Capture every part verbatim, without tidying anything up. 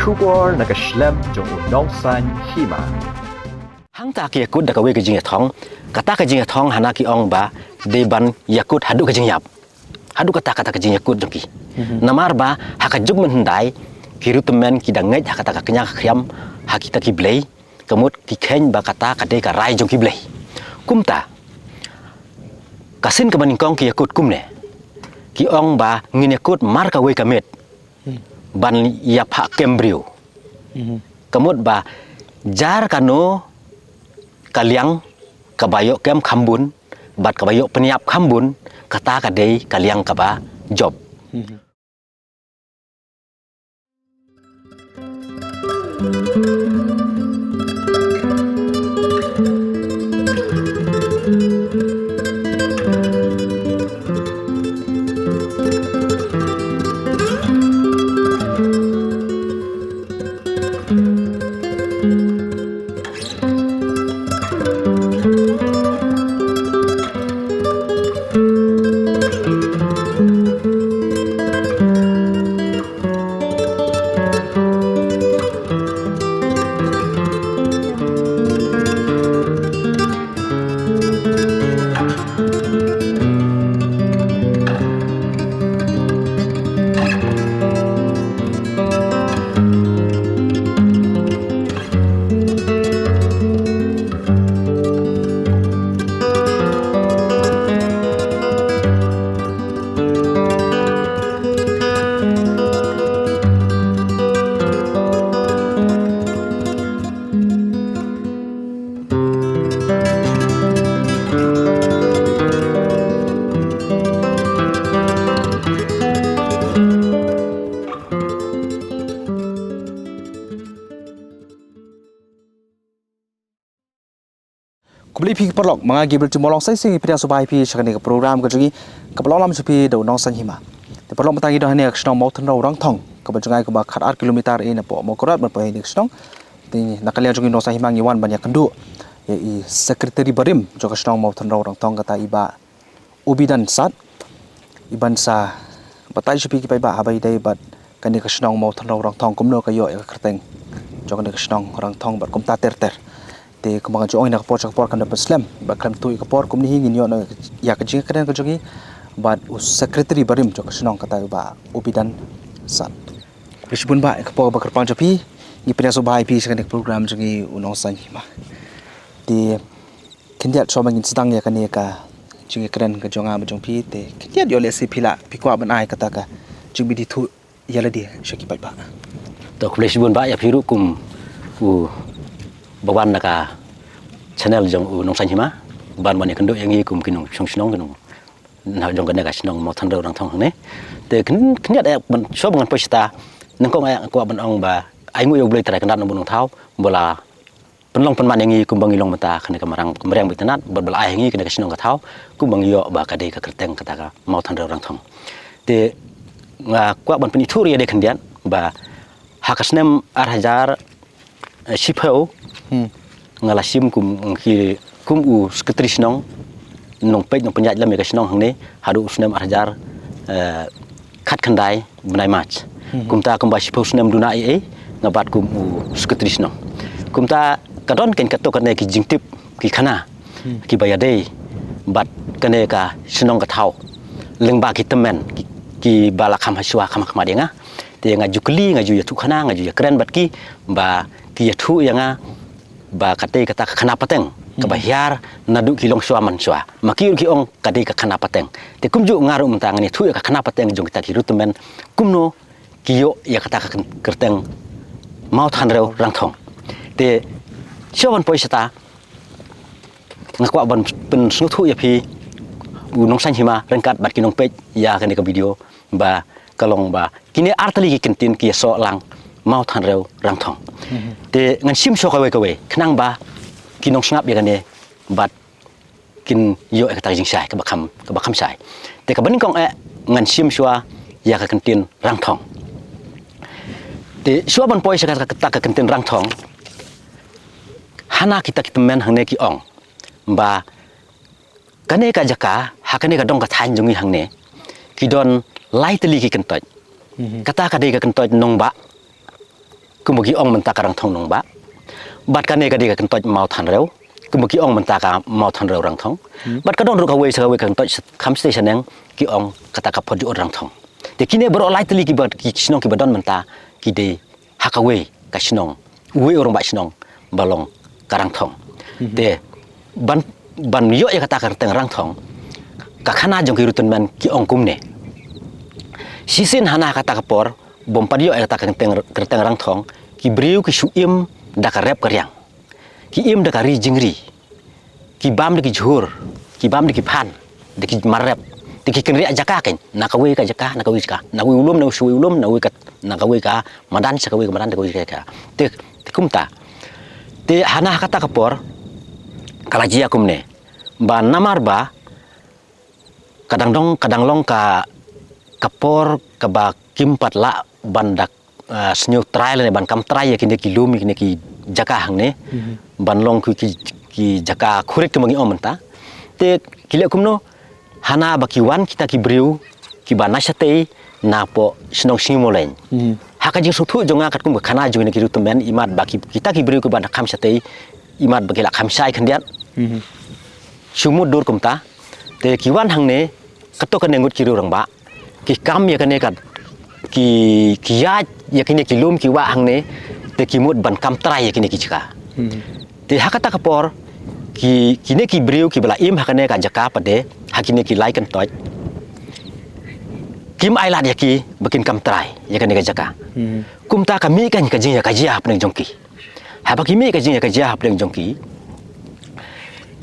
Khubor na ka shlem jong u Nongsaiñ Hima. Hangta ki ïakut da kawei ka jingïathong, kata ka jingïathong hana ki ong ba dei ban ïakut haduh ka jingïap. Haduh kata, kata ka jingïakut jong ki. Mhm. Namar ba ha ka juk mynhyndai ki riewtymmen ki da ngeit ha kata ka kñia ka khriam, ha kita ki blei, ka mut ki kheiñ ba kata ka dei ka rai jong ki blei. Kumta ka sien kaba nyngkong ki ïakut kumne. Ki ong ba ngin ïakut mar kawei ka miet. Hmm. Ban ïa phah kem briew. Mhm. Ka mut ba jar kano ka liang kaba ïoh kem kham bun bad kaba ïoh pynïap kham bun, kata ka dei ka liang kaba jop. Mhm. Khublei phi ki paralok, ma nga Gabriel Tymolong Saising, phi ïa sngewbha ïa phi sha kane ka program ka jong ngi, kaba long lam sha phi da u Nongsaiñ Hima. Te paralok, mynta ngi don hangne ha ka shnong Mawthanrew Rangthong, kaba jngai kumba khatar kilometer ïa na poh Mawkyrwat ban poi hangne ka shnong. Te na ka liang jong ngi u Nongsaiñ Hima ngi wan ban ïakynduh ïa i secretary barim jong ka shnong Mawthanrew Rangthong, kata i Bah Ubidan Sat, i ban sa batai sha phi ki paidbah haba ïadei bad kane ka shnong Mawthanrew Rangthong, kumno ka ïoh ïa ka kyrteng jong kane ka shnong Rangthong bad kumta ter ter. Te kumba nga ju ong, na ka por sha ka por kan da pynslem, bad khlem tuh ïa ka por, kumne hi ngin ïoh noh ïa ka jingkren ka jong ngi bad u secretary barim jong ka shnong, kata u Bah Ubidan Sat. Khublei shibun Bah ïa ka por ba kyrpang jong phi, ngi pynïasoh bha ïa phi sha kane ka program jong ngi u Nongsaiñ Hima. Te khyndiat shuwa ba ngin sdang ïa kane ka jingkren ka jong nga bad jong phi, te khyndiat ïoh lehse phi lah phi kwah ban ai kata ka jingbit ithuh ïa lade sha ki paidbah. To, khublei shibun Bah ïa phi ruh kum uba wan na ka channel jong u Nongsaiñ Hima, ban wan ïakynduh ïa ngi kum ki nongshong shnong, ki nong na jong kane ka shnong Mawthanrew Rangthong hangne. Te khyn-, khyndiat eh ban, shuwa ba ngan poi shata, nyngkong eh nga kwah ban ong ba ai nguh ïa U Blei Trai Kynrad Nongbuh Nongthaw ba la pynlong pynman ïa ngi kumba ngi long mynta ha kane ka marang, ka mariang bad itynnad, bad ba la ai ha ngi kane ka shnong ka thaw kumba ngi ïoh ba ka dei ka kyrteng kata ka Mawthanrew Rangthong. Te nga kwah ban pynithuh ruh ïa lade khyndiat ba ha ka snem ar hajar, eh, shiphew, hmm, nga la shim kum ki, kum u secretary shnong, nongpeit nongpynïaid lem ïa ka shnong hangne haduh u snem ar hajar, eh, khatkhyndai bnai March. Hmm. Kumta kumba shiphew snem duna ei ei nga bat kum u secretary shnong. Kumta ka don keiñ katto katne ki jingtip ki khana, hmm, kiba ïadei bad kane ka shnong ka thaw lyngba ki tymmen ki, kiba la kham hashwa kham hakhmat ïa nga. Te nga ju kylli, nga ju ïathuh khana, nga ju ïakren bad ki ba ki ïathuh ïa nga ba katei kata ka khana pateng kaba, hmm, hiar naduh ki longshuwa manshuwa. Ma ki ruh ki ong ka dei ka khana pateng. Te kumjuh nga ruh mynta ngan ïathuh ïa ka khana pateng jong kita ki riewtymmen kumno ki ïoh ïa kata ka kyrteng Mawthanrew Rangthong. Te shuwa ban poi shata nga kwah ban pynsngewthuh ïa phi u Nongsaiñ Hima ryngkat bad ki nongpeit ïa kane ka video ba ka long ba kine ar tylli ki kyntien ki ïasoh lang Mawthanrew Rangthong. Mhm. Te ngan shim shuwa kawei kawei khnang ba ki nongsngap ïa kane bad kin ïoh ïa kata ka jingshai kaba kham, kaba kham shai. Te kaba nyngkong eh ngan shim shuwa ïa ka kyntien Rangthong. Te shuwa ban poi sha kata ka kyntien Rangthong, hana kita ki tymmen hangne ki ong ba kane ka jaka, ha kane ka dong ka thaiñ jong ngi hangne, ki don lai tylli ki kyntoit. Mhm. Kata ka dei ka kyntoit Nongbah, kumba ki ong mynta ka Rangthong Nongbah. Bad kane ka dei ka kyntoit Mawthanrew, kumba ki ong mynta ka Mawthanrew Rangthong. Bad ka don ruh kawei sa kawei ka kyntoit kham shatei shaneng, ki ong kata ka Photjyut Rangthong. Te kine baroh lai tylli kiba, ki shnong kiba don mynta, ki dei ha kawei ka shnong, uwei u rangbah shnong ba long ka Rangthong. Te ban, ban ïoh ïa kata ka kyrteng Rangthong, ka khana jong ki riewtymmen ki ong kumne. Shisien hana kata ka por, bym pat ïoh ïa kata ka kyrteng, kyrteng Rangthong, ki briew ki shu im da ka rep ka riang. Ki im da ka ri jingri. Ki bam da ki jhur, ki bam da ki phan, da ki marrep, da ki kynriah jaka kein, na kawei ka jaka, na kawei jaka, na kawei u lum, na kawei u lum, na kawei ka, na kawei ka madan, sha kawei ka madan, da kawei ka jaka. Te, te kumta. Te hana ha kata ka por, ka la jia kumne. Ba namar ba, ka dang dong, ka dang long ka, ka por kaba kim pat lah ban da, ah, sniew trai lane ban kam trai ïa kine ki lum, ïa kine ki jaka hangne. Ban long ki, ki, ki jaka khurit kumba ngi ong mynta. Te ki leh kumno, hana ba ki wan kita ki briew kiba na shatei napoh shnong Sngi Mawlein. Ha ka jingsngewthuh jong nga katkum ka khana jong kine ki riewtymmen, imat ba ki, kita ki briew kiba na kham shatei, imat ba ki la kham shai khyndiat. Shu mut dur kumta. Te ki wan hangne, kato kane ngut ki riew rangbah, ki kam ïa kane ka, ki, ki ïaid ïa kine ki lum ki wah hangne, te ki mut ban kam trai ïa kine ki jaka. Te ha kata ka por, ki, kine ki briew kiba la im ha kane ka jaka pat de, ha kine ki lai kyntoit, kim ailad ïa ki ba kin kam trai ïa kane ka jaka. Kumta ka mih ka jingïakajia hapdeng jong ki. Haba ki mih ka jingïakajia hapdeng jong ki,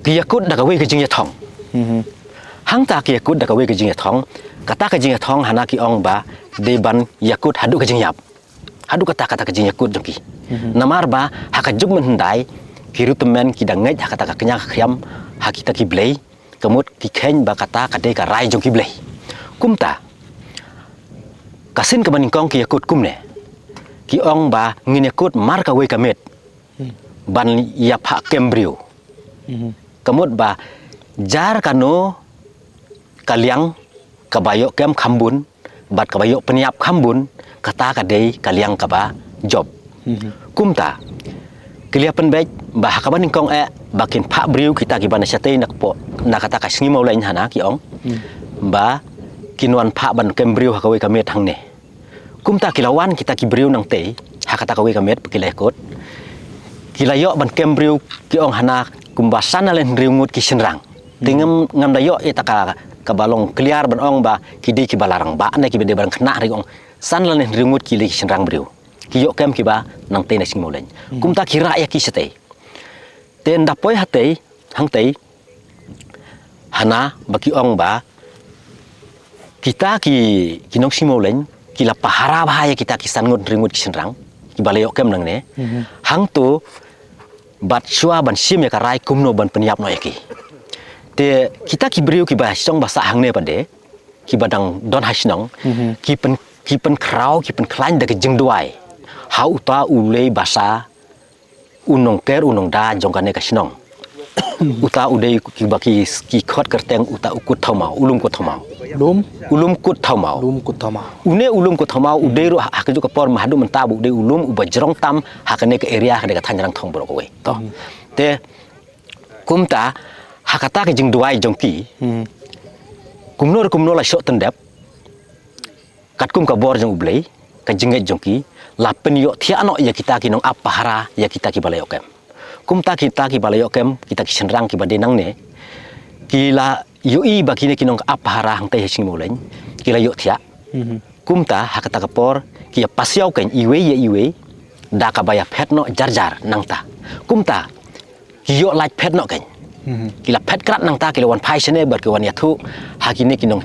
ki ïakut da kawei ka jingïathong. Hangta ki ïakut da kawei ka jingïathong, kata ka jingïathong hana ki ong ba dei ban ïakut haduh ka jingïap. Haduh kata, kata ka jingïakut jong ki. Namar ba ha ka juk mynhyndai, ki riewtymmen ki dang ngeit ha kata ka kñia ka khriam, ha kita ki blei, ka mut ki kheiñ ba kata ka dei ka rai jong ki blei. Kumta, ka sien kaba nyngkong ki ïakut kumne. Ki ong ba ngin ïakut mar kawei ka miet ban ïa phah kem briew. Ka mut ba jar kano ka liang kaba ïoh kem kham bun, bad kaba ïoh pynïap kham bun, kata ka dei ka liang kaba jop. Kumta, ki la pynbeit ba ha kaba nyngkong eh ba kin phah briew kita kiba na shatei na kpoh, na kata ka Sngi Mawlein hana ki ong. Ba kin wan phah ban kem briew ha kawei ka miet hangne. Kumta ki la wan kita ki briew nangtei, ha kata kawei ka miet ba ki la ïakut. Ki la ïoh ban kem briew ki ong hana kumba san lane hynriew ngut ki shynrang. Te ngam, ngam da ïoh ïa kata ka, kaba long clear ban ong ba ki dei kiba la rangbah ne kiba dei ba dang khynnah, hynrei ki ong san lane hynriew ngut ki dei ki shynrang briew. Ki ïoh kem kiba nangtei na Sngi Mawlein. Kumta ki rah ïa ki shatei. Te ynda poi hatei, hangtei, hana ba ki ong ba kita ki, ki nong Sngi Mawlein, ki la pahara bha ïa kita ki san ngut hynriew ngut ki shynrang kiba la ïoh kem nangne. Hangto bad shuwa ban shim ïa ka rai kumno ban pynïap noh ïa ki. Te kita ki briew kiba shong ba sah hangne pat de, kiba dang don ha shnong, ki pyn, ki pynkhraw, ki pynkhlaiñ da ka jingduwai ha uta u lei basa, u nongker u nongda jong kane ka shnong. Uta u dei kiba ki, ki khot kyrteng uta u Kut Thawmaw, u lum Kut Thawmaw. Lum? U lum Kut Thawmaw. Lum Kut Thawmaw. Une u lum Kut Thawmaw u dei ruh ha, ha kajuh ka por ma haduh mynta ba u dei u lum uba jrong tam ha kane ka area, ha kane ka thaiñ Rangthong baroh kawei. To. Te kumta ha kata ka jingduwai jong ki, kumno re kumno la shoh tyndep, katkum ka bor jong U Blei, ka jingngeit jong ki, la pynïohthiah noh ïa kita ki nongap pahara, ïa kita kiba la ïoh kem. Kumta kita kiba la ïoh kem, kita ki shynrang kiba dei nangne, ki la ïohi ba kine ki nongap pahara hangtei ha Sngi Mawlein, ki la ïohthiah. Kumta ha kata ka por, ki ïa pasiaw kein iwei ïa iwei, da kaba ïa phet noh jar jar nangta. Kumta, ki ïoh lait phet noh kein. Ki la phet krat nangta, ki la wan phai shane bad ki wan ïathuh ha kine ki nong,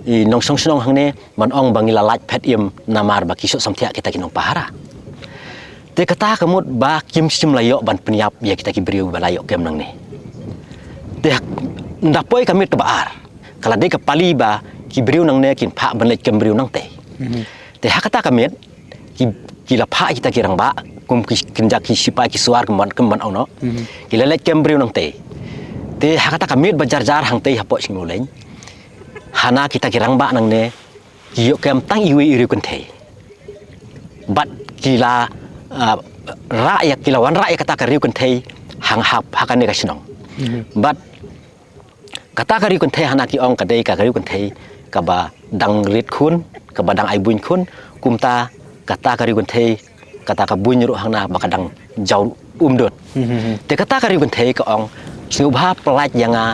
i nongshong shnong hangne, ban ong ba ngi la lait phet im namar ba ki shoh samthiah kita ki nongpahara. Te kata ka mut ba kim shym la ïoh ban pynïap ïa kita ki briew ba la ïoh kem nangne. Te ynda poi ka miet kaba ar, ka la dei ka pali ba ki briew nangne kin phah ban leit kem briew nangtei. Te ha kata ka miet, ki, ki la phah kita ki rangbah, kum ki kynja ki sipai ki suar kum ban, kum ban ong noh. Ki la leit kem briew nangtei. Te ha kata ka miet ba jar jar hangtei hapoh Sngi Mawlein, hana kita ki rangbah nangne, ki ïoh kem tang iwei i riewkynthei. Bad ki la ah, rah ïa, ki la wanrah ïa kata ka riewkynthei hang hap ha kane ka shnong. Bad kata ka riewkynthei hana ki ong ka dei ka riewkynthei kaba dang rit khun, kaba dang ai buiñ khun, kumta kata ka riewkynthei, kata ka buiñ ruh hana ba ka dang jaw umdut. Te kata ka riewkynthei ka ong, sngewbha pyllait ïa nga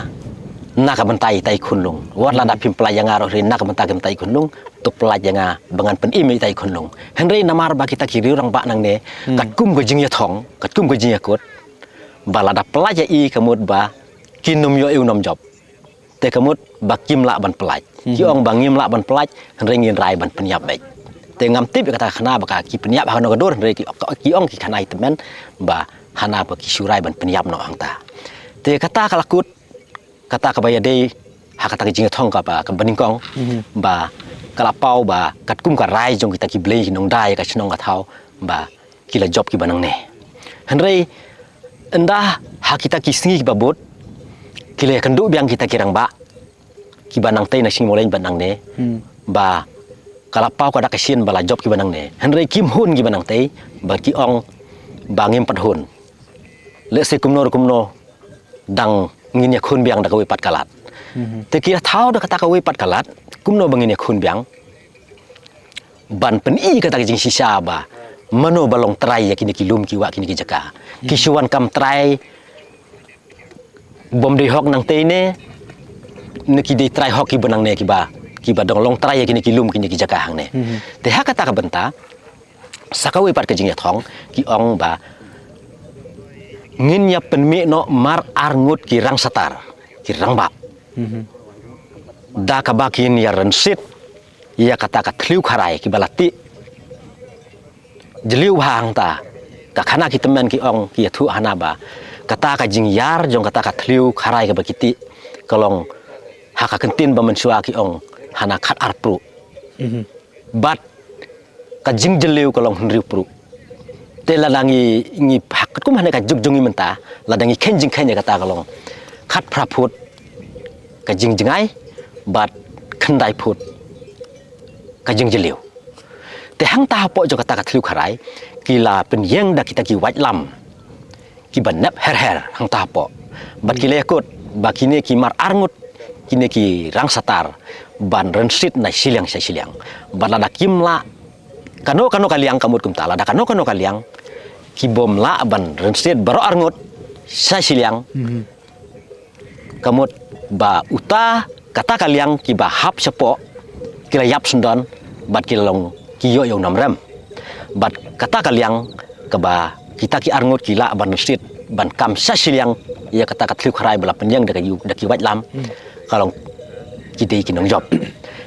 na ka bynta ita i khunlung. Wat lada phim pyllait ïa nga ruh hynrei na ka bynta ka bynta i khunlung, to pyllait ïa nga ba ngan pynim ita i khunlung. Hynrei namar ba kita ki riew rangbah nangne, katkum ka jingïathong, katkum ka jingïakut, ba lada pyllait ïa i ka mut ba kin nym ïoh ïa u nongjop. Te ka mut ba kim lah ban pyllait. Ki ong ba ngim lah ban pyllait, hynrei ngin rai ban pynïap beit. Te ngam tip ïa kata ka khana ba ka ki pynïap ha kano ka dur, hynrei ki, ki ong ki khana i tymmen ba hana ba ki shu rai ban pynïap noh hangta. Te kata ka la kut, kata kaba ïadei ha kata ka jingïathong kaba, kaba nyngkong, ba ka la paw ba katkum ka rai jong kita ki blei ki nongda ïa ka shnong ka thaw, ba ki la jop kiba nangne. Hynrei ynda ha kita ki sngi kiba bud, ki la ïakynduh biang kita ki rangbah kiba nangtei na Shnong Mawleng bad nangne, ba ka la paw ka da ka sien ba la jop kiba nangne. Hynrei kim hun kiba nangtei, ba ki ong ba ngim pat hun. Lehse kumno kumno dang ngin ïakhun biang da kawei pat ka lad. Te ki la thaw da kata kawei pat ka lad, kumno ba ngin ïakhun biang, ban pyni kata ka jingshisha ba mano ba long trai ïa kine ki lum ki wah kine ki jaka. Ki shu wan kam trai bym dei hok nangtei ne, ne ki dei trai hok kiba nangne kiba, kiba dang long trai ïa kine ki lum kine ki jaka hangne. Te ha kata ka bynta, sa kawei pat ka jingïathong, ki ong ba ngin ïa pynmih noh mar ar ngut ki rangsatar, ki rangbah. Da kaba kin ïa rynsied ïa kata ka thliew kharai kiba la tih jylliew bha hangta. Ka khana ki tymmen ki ong, ki ïathuh hana ba kata ka jingïar jong kata ka thliew kharai kaba ki tih ka long ha ka kyntien ba mynshuwa ki ong hana khat ar pruh. Bad ka jingjylliew ka long hynriew pruh. Te lada ngi, ngi phah katkum hane ka juk jong ngi mynta, lada ngi kheiñ jingkheiñ ïa kata ka long khatphra phut ka jingjngai bad khyndai phut ka jingjylliew. Te hangta hapoh jong kata ka thliew kharai, ki la pynïeng da kita ki waitlam kiba nep her her hangta hapoh. Bad ki la ïakut ba kine ki mar ar ngut kine ki rangsatar ban rynsied na shiliang sha shiliang. Bad lada kim lah kano kano ka liang, ka mut kumta, lada kano kano ka liang ki bym lah ban rynsied baroh ar ngut sha shiliang, ka mut ba uta kata ka liang kiba hap shapoh ki la ïap syndon bad ki la long ki ïoh ïa u nongrim. Bad kata ka liang kaba kita ki ar ngut ki lah ban rynsied ban kam sha shiliang ïa kata ka thliew kharai ba la pynïeng da ki, da ki waitlam, ka long ki dei ki nongjop.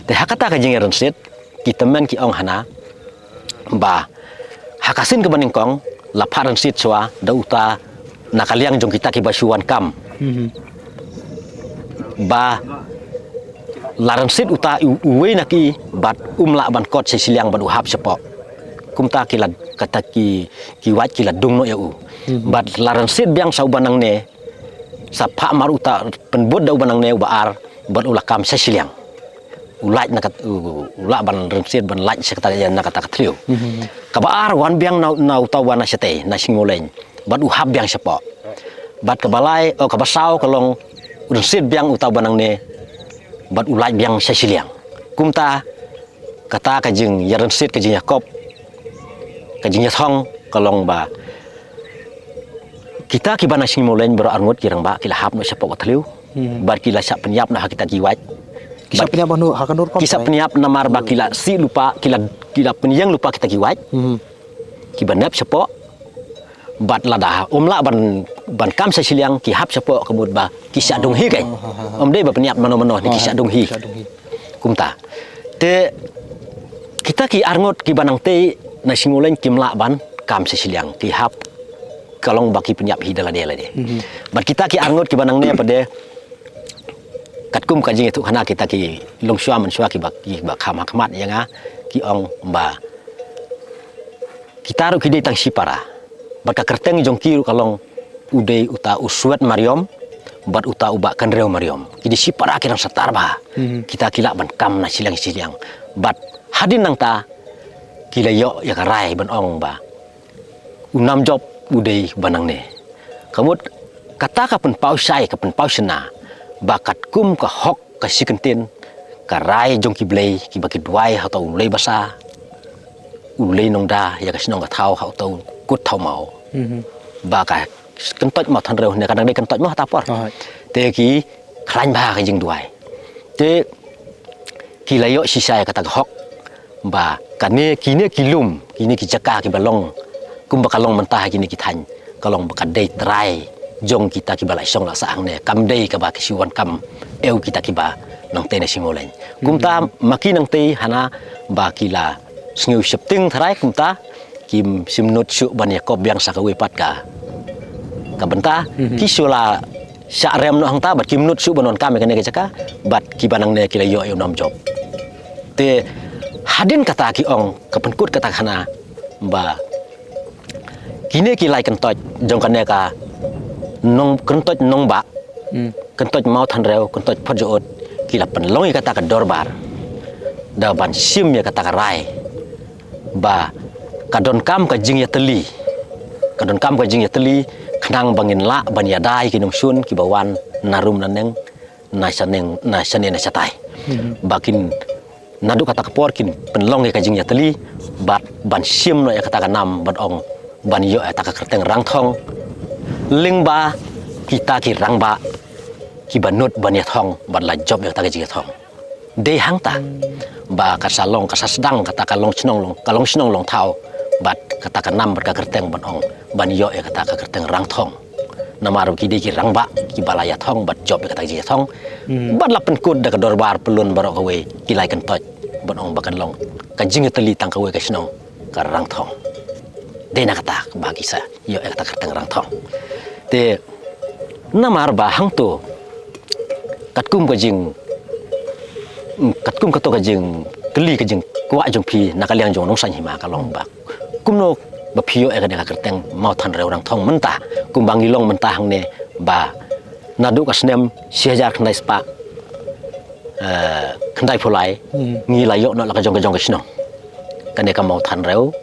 Te ha kata ka jingïarynsied, ki tymmen ki ong hana ba ha ka sien kaba nyngkong la phah rynsied shuwa da uta na ka liang jong kita kiba shu wan kam. Ba la rynsied uta u-, uwei na ki bad um lah ban kot sha shiliang bad u hap shapoh. Kumta ki la, kata ki, ki wait ki la dung noh ïa u. Bad la rynsied biang sha uba nangne, sa phah mar uta, pynbud da uba nangne uba ar bad u la kam sha shiliang. U lait na kat-, u, u lah ban rynsied ban lait sha kata, na kata ka thliew. Kaba ar wan biang na, na uta uba na shatei, na Shnong Mawleng, bad u hap biang shapoh. Bad kaba lai, oh, kaba saw ka long rynsied biang uta uba nangne bad u lait biang sha shiliang. Kumta kata ka jingïarynsied, ka jingïakop, ka jingïathong ka long ba kita kiba na Shnong Mawleng baroh ar ngut ki rangbah ki la hap noh shapoh ka thliew. Bad ki la shah pynïap noh ha kita ki wait. Ki shah pynïap noh ha ka dur, ki shah pynïap namar ba ki la sih lypa, ki la, ki la pynïeng lypa kita ki wait kiba nep shapoh. Bad lada um lah ban, ban kam sha shiliang, ki hap shapoh, ka mut ba ki shah dung hi kein. Ym dei ba pynïap mano mano ne, ki shah dung hi. Kumta. Te kita ki ar ngut kiba nangtei na Shnong Mawleng kim lah ban kam sha shiliang, ki hap, ka long ba ki pynïap hi da lade lade. Bad kita ki ar ngut kiba nangne pat de, katkum ka jingïathuhkhana kita ki longshuwa mynshuwa kiba, kiba kham ha khmat ïa nga, ki ong ba kita ruh ki dei tang shipara. Bad ka kyrteng jong ki ruh ka long u dei uta u Swet Mariam bad uta u Bah Kynrew Mariam. Ki dei shipara, ki rangsatar bha. Kita ki lah ban kam na shiliang shiliang. Bad hadien nangta ki la ïoh ïa ka rai ban ong ba U nam jop u dei ba nangne. Ka mut kata ka pynpaw shai, ka pynpaw shna ba katkum ka hok ka shi kyntien, ka rai jong ki blei kiba ki duwai ha uta u lei basa, u lei nongda ïa ka shnong ka thaw ha uta u kut thaw maw. Ba ka kyntoit Mawthanrew ne ka dang dei kyntoit maw ha ta por. Te ki khlaiñ bha ka jingduwai. Te ki la ïoh shisha ïa kata ka hok ba kane, kine ki lum, kine ki jaka kiba long kumba ka long mynta ha kine ki thaiñ, ka long ba ka dei trai jong kita kiba la shong la sah hangne, kam dei kaba ki shu wan kam ew kita kiba nangtei na Shimawlein. Kumta ma ki nangtei hana ba ki la sngew sheptieng tharai kumta, kim shym nud shuh ban ïakop biang sa kawei pat ka, ka bynta. Ki shu la shah rem noh hangta bad kim nud shuh ban wan kam ïa kane ka jaka, bad kiba nangne ki la ïoh ïa u nam jop. Te hadien kata ki ong, ka pynkut kata ka hana ba kine ki lai kyntoit jong kane ka nong, kyntoit nongbah, kyntoit Mawthanrew, kyntoit Photjaud, ki la pynlong ïa kata ka dorbar da ban shim ïa kata ka rai ba ka donkam ka jingïatylli, ka donkam ka jingïatylli khnang ba ngin lah ban ïada ïa ki nongshun kiba wan na rum na neng, na shaneng, na shane na shatai. Ba kin naduh kata ka por kin pynlong ïa ka jingïatylli bad ban shim noh ïa kata ka nam ban ong, ban ïoh ïa kata ka kyrteng Rangthong lyngba kita ki rangbah kiba nud ban ïathong bad la jop ïa kata ka jingïathong. Dei hangta ba ka sa long, ka sa sdang kata ka long shnong long, ka long shnong long thaw bad kata ka nam bad ka kyrteng ban ong, ban ïoh ïa kata ka kyrteng Rangthong. Namar ki dei ki rangbah kiba la ïathong bad jop ïa kata ka jingïathong. Bad la pynkut da ka dorbar pyllun baroh kawei ki lai kyntoit ban ong ba kan long ka jingïatylli tang kawei ka shnong, ka Rangthong. Dei na kata ba ki sa ïoh ïa kata ka kyrteng Rangthong. Te namar ba hangto katkum ka jing, katkum kato ka jingkylli, ka jingkwah jong phi na ka liang jong u nongsaiñ hima ka long ba kumno ba phi ïoh ïa kane ka kyrteng Mawthanrew Rangthong mynta, kumba ngi long mynta hangne ba naduh ka snem shi hajar khyndai spah, eh, khyndaiphew lai, ngi la ïoh noh la ka jong ka jong ka shnong. Kane ka Mawthanrew,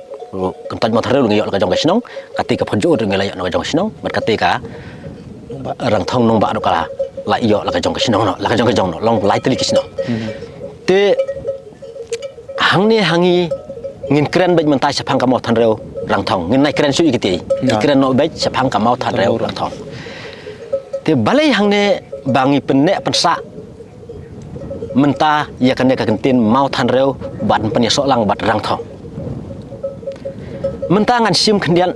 kyntoit Mawthanrew ngi ïoh la ka jong ka shnong, kata ka Photjaud ngi la ïoh noh ka jong ka shnong, bad kata ka Rangthong nongbah ruh ka la ïoh la ka jong ka shnong noh, la ka jong ka jong noh, long lai tylli ki shnong. Te hangne ha ngi ngin kren beit mynta shaphang ka Mawthanrew Rangthong, ngim nai kren shuh ïa kiti, ngi kren noh beit shaphang ka Mawthanrew Rangthong. Te balei hangne ba ngi pynneh pynsah mynta ïa kane ka kyntien Mawthanrew bad pynïasoh lang bad Rangthong. Mynta ngan shim khyndiat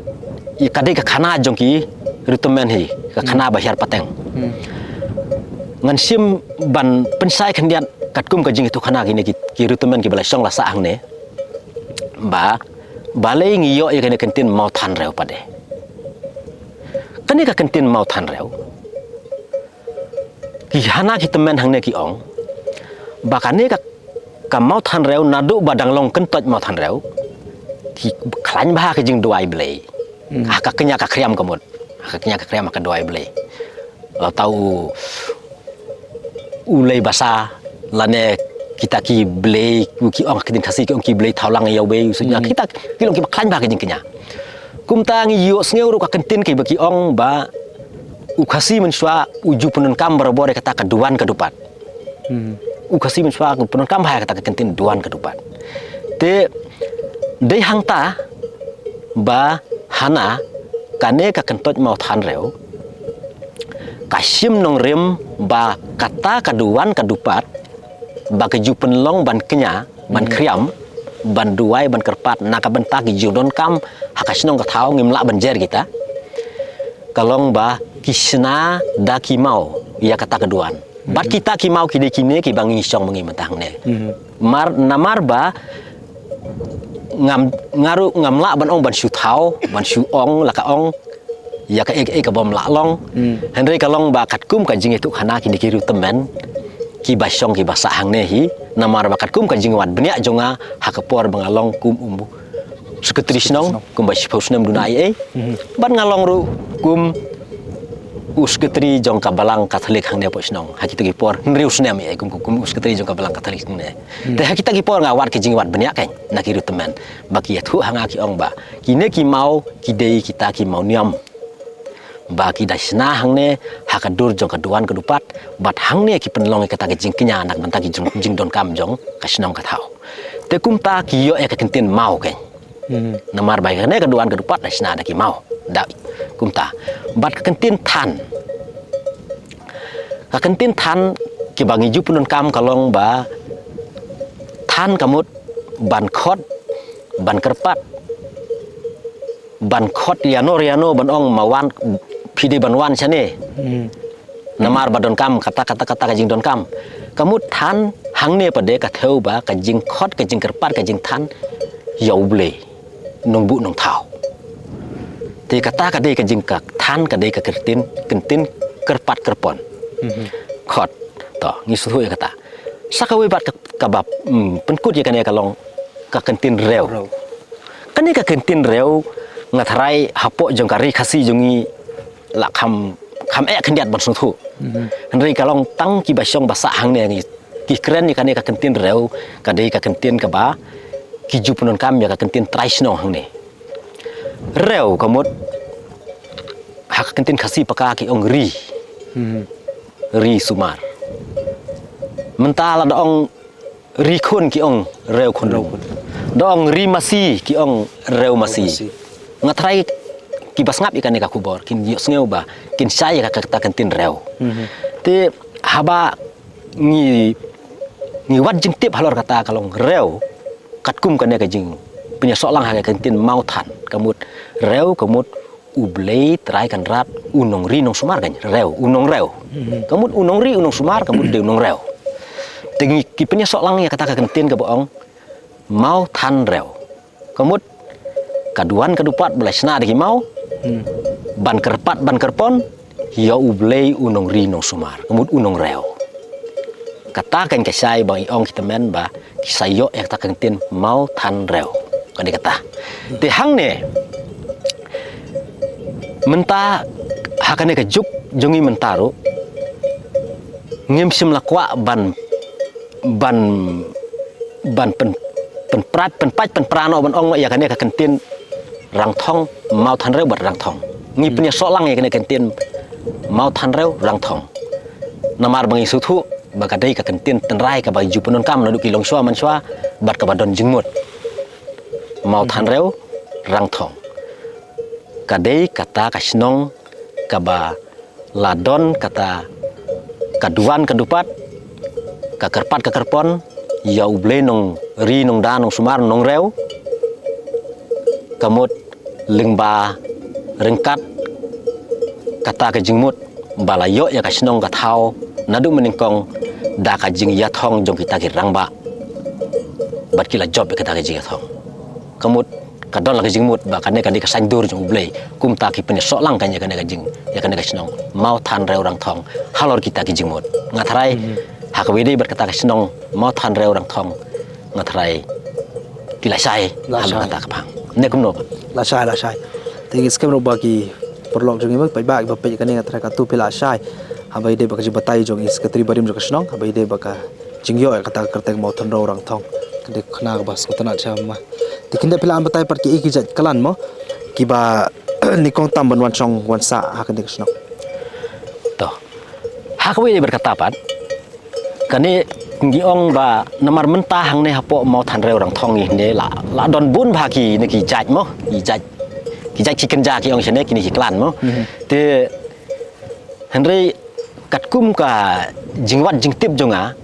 ïa ka dei ka khana jong ki riewtymmen hi, ka khana ba hiar pateng. Ngan shim ban pynshai khyndiat katkum ka jingïathuhkhana kine ki, ki riewtymmen kiba la shong la sah hangne ba balei ngi ïoh ïa kane ka kyntien Mawthanrew pat de. Kane ka kyntien Mawthanrew, ki hana ki tymmen hangne ki ong ba kane ka, ka Mawthanrew naduh ba dang long kyntoit Mawthanrew, ki khlaiñ bha ka jingduwai Blei. Ha ka kñia ka khriam ka mut, ha ka kñia ka khriam ha ka duwai Blei. Lada u, u lei basa lane kita ki blei, ki ong ha ka ktien Khasi ki ong ki blei thawlang ïa uwei u sñiaw, kita ki long kiba khlaiñ bha ka jingkñia. Kumta ngi ïohsngew ruh ka kyntien kiba ki ong ba u Khasi mynshuwa u ju pyndonkam barabor ïa kata ka duwan ka dupat. U Khasi mynshuwa u pyndonkam bha ïa kata ka kyntien duwan ka dupat. Te dei hangta ba hana kane ka kyntoit Mawthanrew ka shim nongrim ba kata ka duwan ka dupat ba ka ju pynlong ban kñia, ban khriam, ban duwai, ban kyrpad na ka bynta ki ju donkam ha ka shnong ka thaw, ngim lah ban jer kita. Ka long ba ki shna da ki maw ïa kata ka duwan. Bad kita ki maw ki dei kine kiba ngi shong ma ngi mynta hangne. Mar, namar ba ngam, nga ruh ngam lah ban ong ban shu thaw, ban shu ong la ka ong ïa kaei kaei ka bym lah long. Hynrei ka long ba katkum ka jingïathuhkhana kine ki riewtymmen kiba shong kiba sah hangne hi, namar ba katkum ka jingwad bniah jong nga ha ka por ba nga long kum u secretary shnong kumba shiphew snem duna ei ei. Bad nga long ruh kum u sekretari jong ka Balang Katholik hangne hapoh shnong. Ha kita ki por hynriew snem ïa kum, kum u sekretari jong ka Balang Katholik hangne. Hmm. Te ha kita ki por nga wad ki jingwad bniah kein na ki riewtymmen. Ba ki ïathuh ha nga ki ong ba kine ki maw ki dei kita ki maw niam. Ba ki da shna hangne ha ka dur jong ka duwan ka dupat, bad hangne ki pynlong ïa kata ka jingkñia na ka bynta ki jing, jingdonkam jong ka shnong ka thaw. Te kumta ki ïoh ïa ka kyntien maw kein. Hmm. Namar ba kane ka duwan ka dupat da shna da ki maw. Da kumta. Bad ka kyntien than. Ka kyntien than kiba ngi ju pyndonkam ka long ba than ka mut ban khot, ban kyrpad, ban khot ïano ïano ban ong ma wan, phi dei ban wan shane. Hmm. Namar ba donkam kata, kata, kata ka jingdonkam. Ka mut than hangne pat de ka thew ba ka jingkhot, ka jingkyrpad, ka jingthan ïa U Blei Nongbuh Nongthaw. Te kata ka dei ka jing, ka than ka dei ka kyntien, kyntien kyrpad kyrpon. Mhm. Khot. To, ngi sngewthuh ïa kata. Sa kawei pat ka, kaba, mm, pynkut ïa kane ka long ka kyntien rew. Rew. Kane ka kyntien rew nga tharai hapoh jong ka ri Khasi jong ngi la kham, kham eh khyndiat ban sngewthuh. Mhm. Hynrei ka long tang kiba shong ba sah hangne ngi, ki kren ïa kane ka kyntien rew, ka dei ka kyntien kaba ki ju pyndonkam ïa ka kyntien trai shnong hangne. Rew ka mut ha ka kyntien Khasi paka ki ong ri. Mhm. Ri sumar. Mynta lada ong ri khun ki ong rew khun. Rew khun. Da ong ri masi ki ong rew masi. Rew masi. Nga tharai kiba sngap ïa kane ka khubor kin ïohsngew ba kin shai ïa ka, kata ka kyntien rew. Mhm. Te haba ngi, ngi wad jingtip halor kata ka long rew, katkum kane ka jingpynïasoh lang ha ka kyntien mawthan, ka mut rew ka mut U Blei Trai Kynrad u nongri nongsumar, kan, rew, u nongrew. Mhm. Ka mut u nongri u nongsumar, ka mut dei u nongrew. Te ngi, ki pynïasoh lang ïa kata ka kyntien kaba ong mawthan rew. Ka mut ka duwan ka dupat ba la shna da ki maw. Hmm. Ban kyrpad ban kyrpon ïa U Blei u nongri nongsumar, ka mut u nongrew. Kata kan ka shai ba ngi ong ki tymmen ba ki sa ïoh ïa kata ka kyntien mawthan rew. Ka dei kata. Te hangne mynta ha kane ka juk jong ngi mynta ruh ngim shym la kwah ban, ban, ban pyn, pynprat, pynpait, pynpra noh ban ong noh ïa kane ka kyntien Rangthong, mawthan rew bad Rangthong. Ngi, hmm, pynïasoh lang ïa kane ka kyntien mawthan rew Rangthong. Namar ba ngi sngewthuh ba ka dei ka kyntien tynrai kaba ju pyndonkam naduh ki longshuwa manshuwa bad kaba don jingmut. Mawthan, hmm, rew Rangthong. Ka dei kata ka shnong kaba la don kata ka duwan ka dupat, ka kyrpad ka kyrpon ïa U Blei nongri nongda nongsumar nongrew. Ka mut lyngba ryngkat kata ka jingmut ba la ïoh ïa ka shnong ka thaw naduh mynnyngkong da ka jingïathong jong kita ki rangbah. Bad ki la jop ïa kata ka jingïathong. Ka mut ka don la ka jingmut ba kane ka dei ka saiñdur jong U Blei. Kumta ki pynïasoh lang kan ïa kane ka jing, ïa kane ka shnong mawthan rew Rangthong halor kita ki jingmut. Nga tharai, mhm, ha kaba ïadei bad kata ka shnong mawthan rew Rangthong, nga tharai ki la shai, la shai halor kata ka pang. Ne kumno pat? La shai, la shai. Te ngi skhem ruh ba ki paralok jong ngi, paidbah kiba peit kane, nga tharai katto phi la shai. Haba ïadei bad ka jingbatai jong i sekretari barim jong ka shnong, haba ïadei bad ka jingïoh ïa kata ka kyrteng mawthan rew Rangthong. Ka dei ka khana kaba sngewtynnat sha ma. Te khyndiat phi la batai pat kiei ki jait klan mo kiba nyngkong tam ban wan shong wan sah ha kane ka shnong. To. Ha kaba ïadei bad kata pat, kane ngi ong ba namar mynta hangne hapoh mawthan rew Rangthong ngi hynne la, la don bun bha kine ki jait mo, ki jait, ki jait ki kynja ki ong shane, kine ki klan mo. Mhm. Te hynrei katkum ka jingwad jingtip jong nga,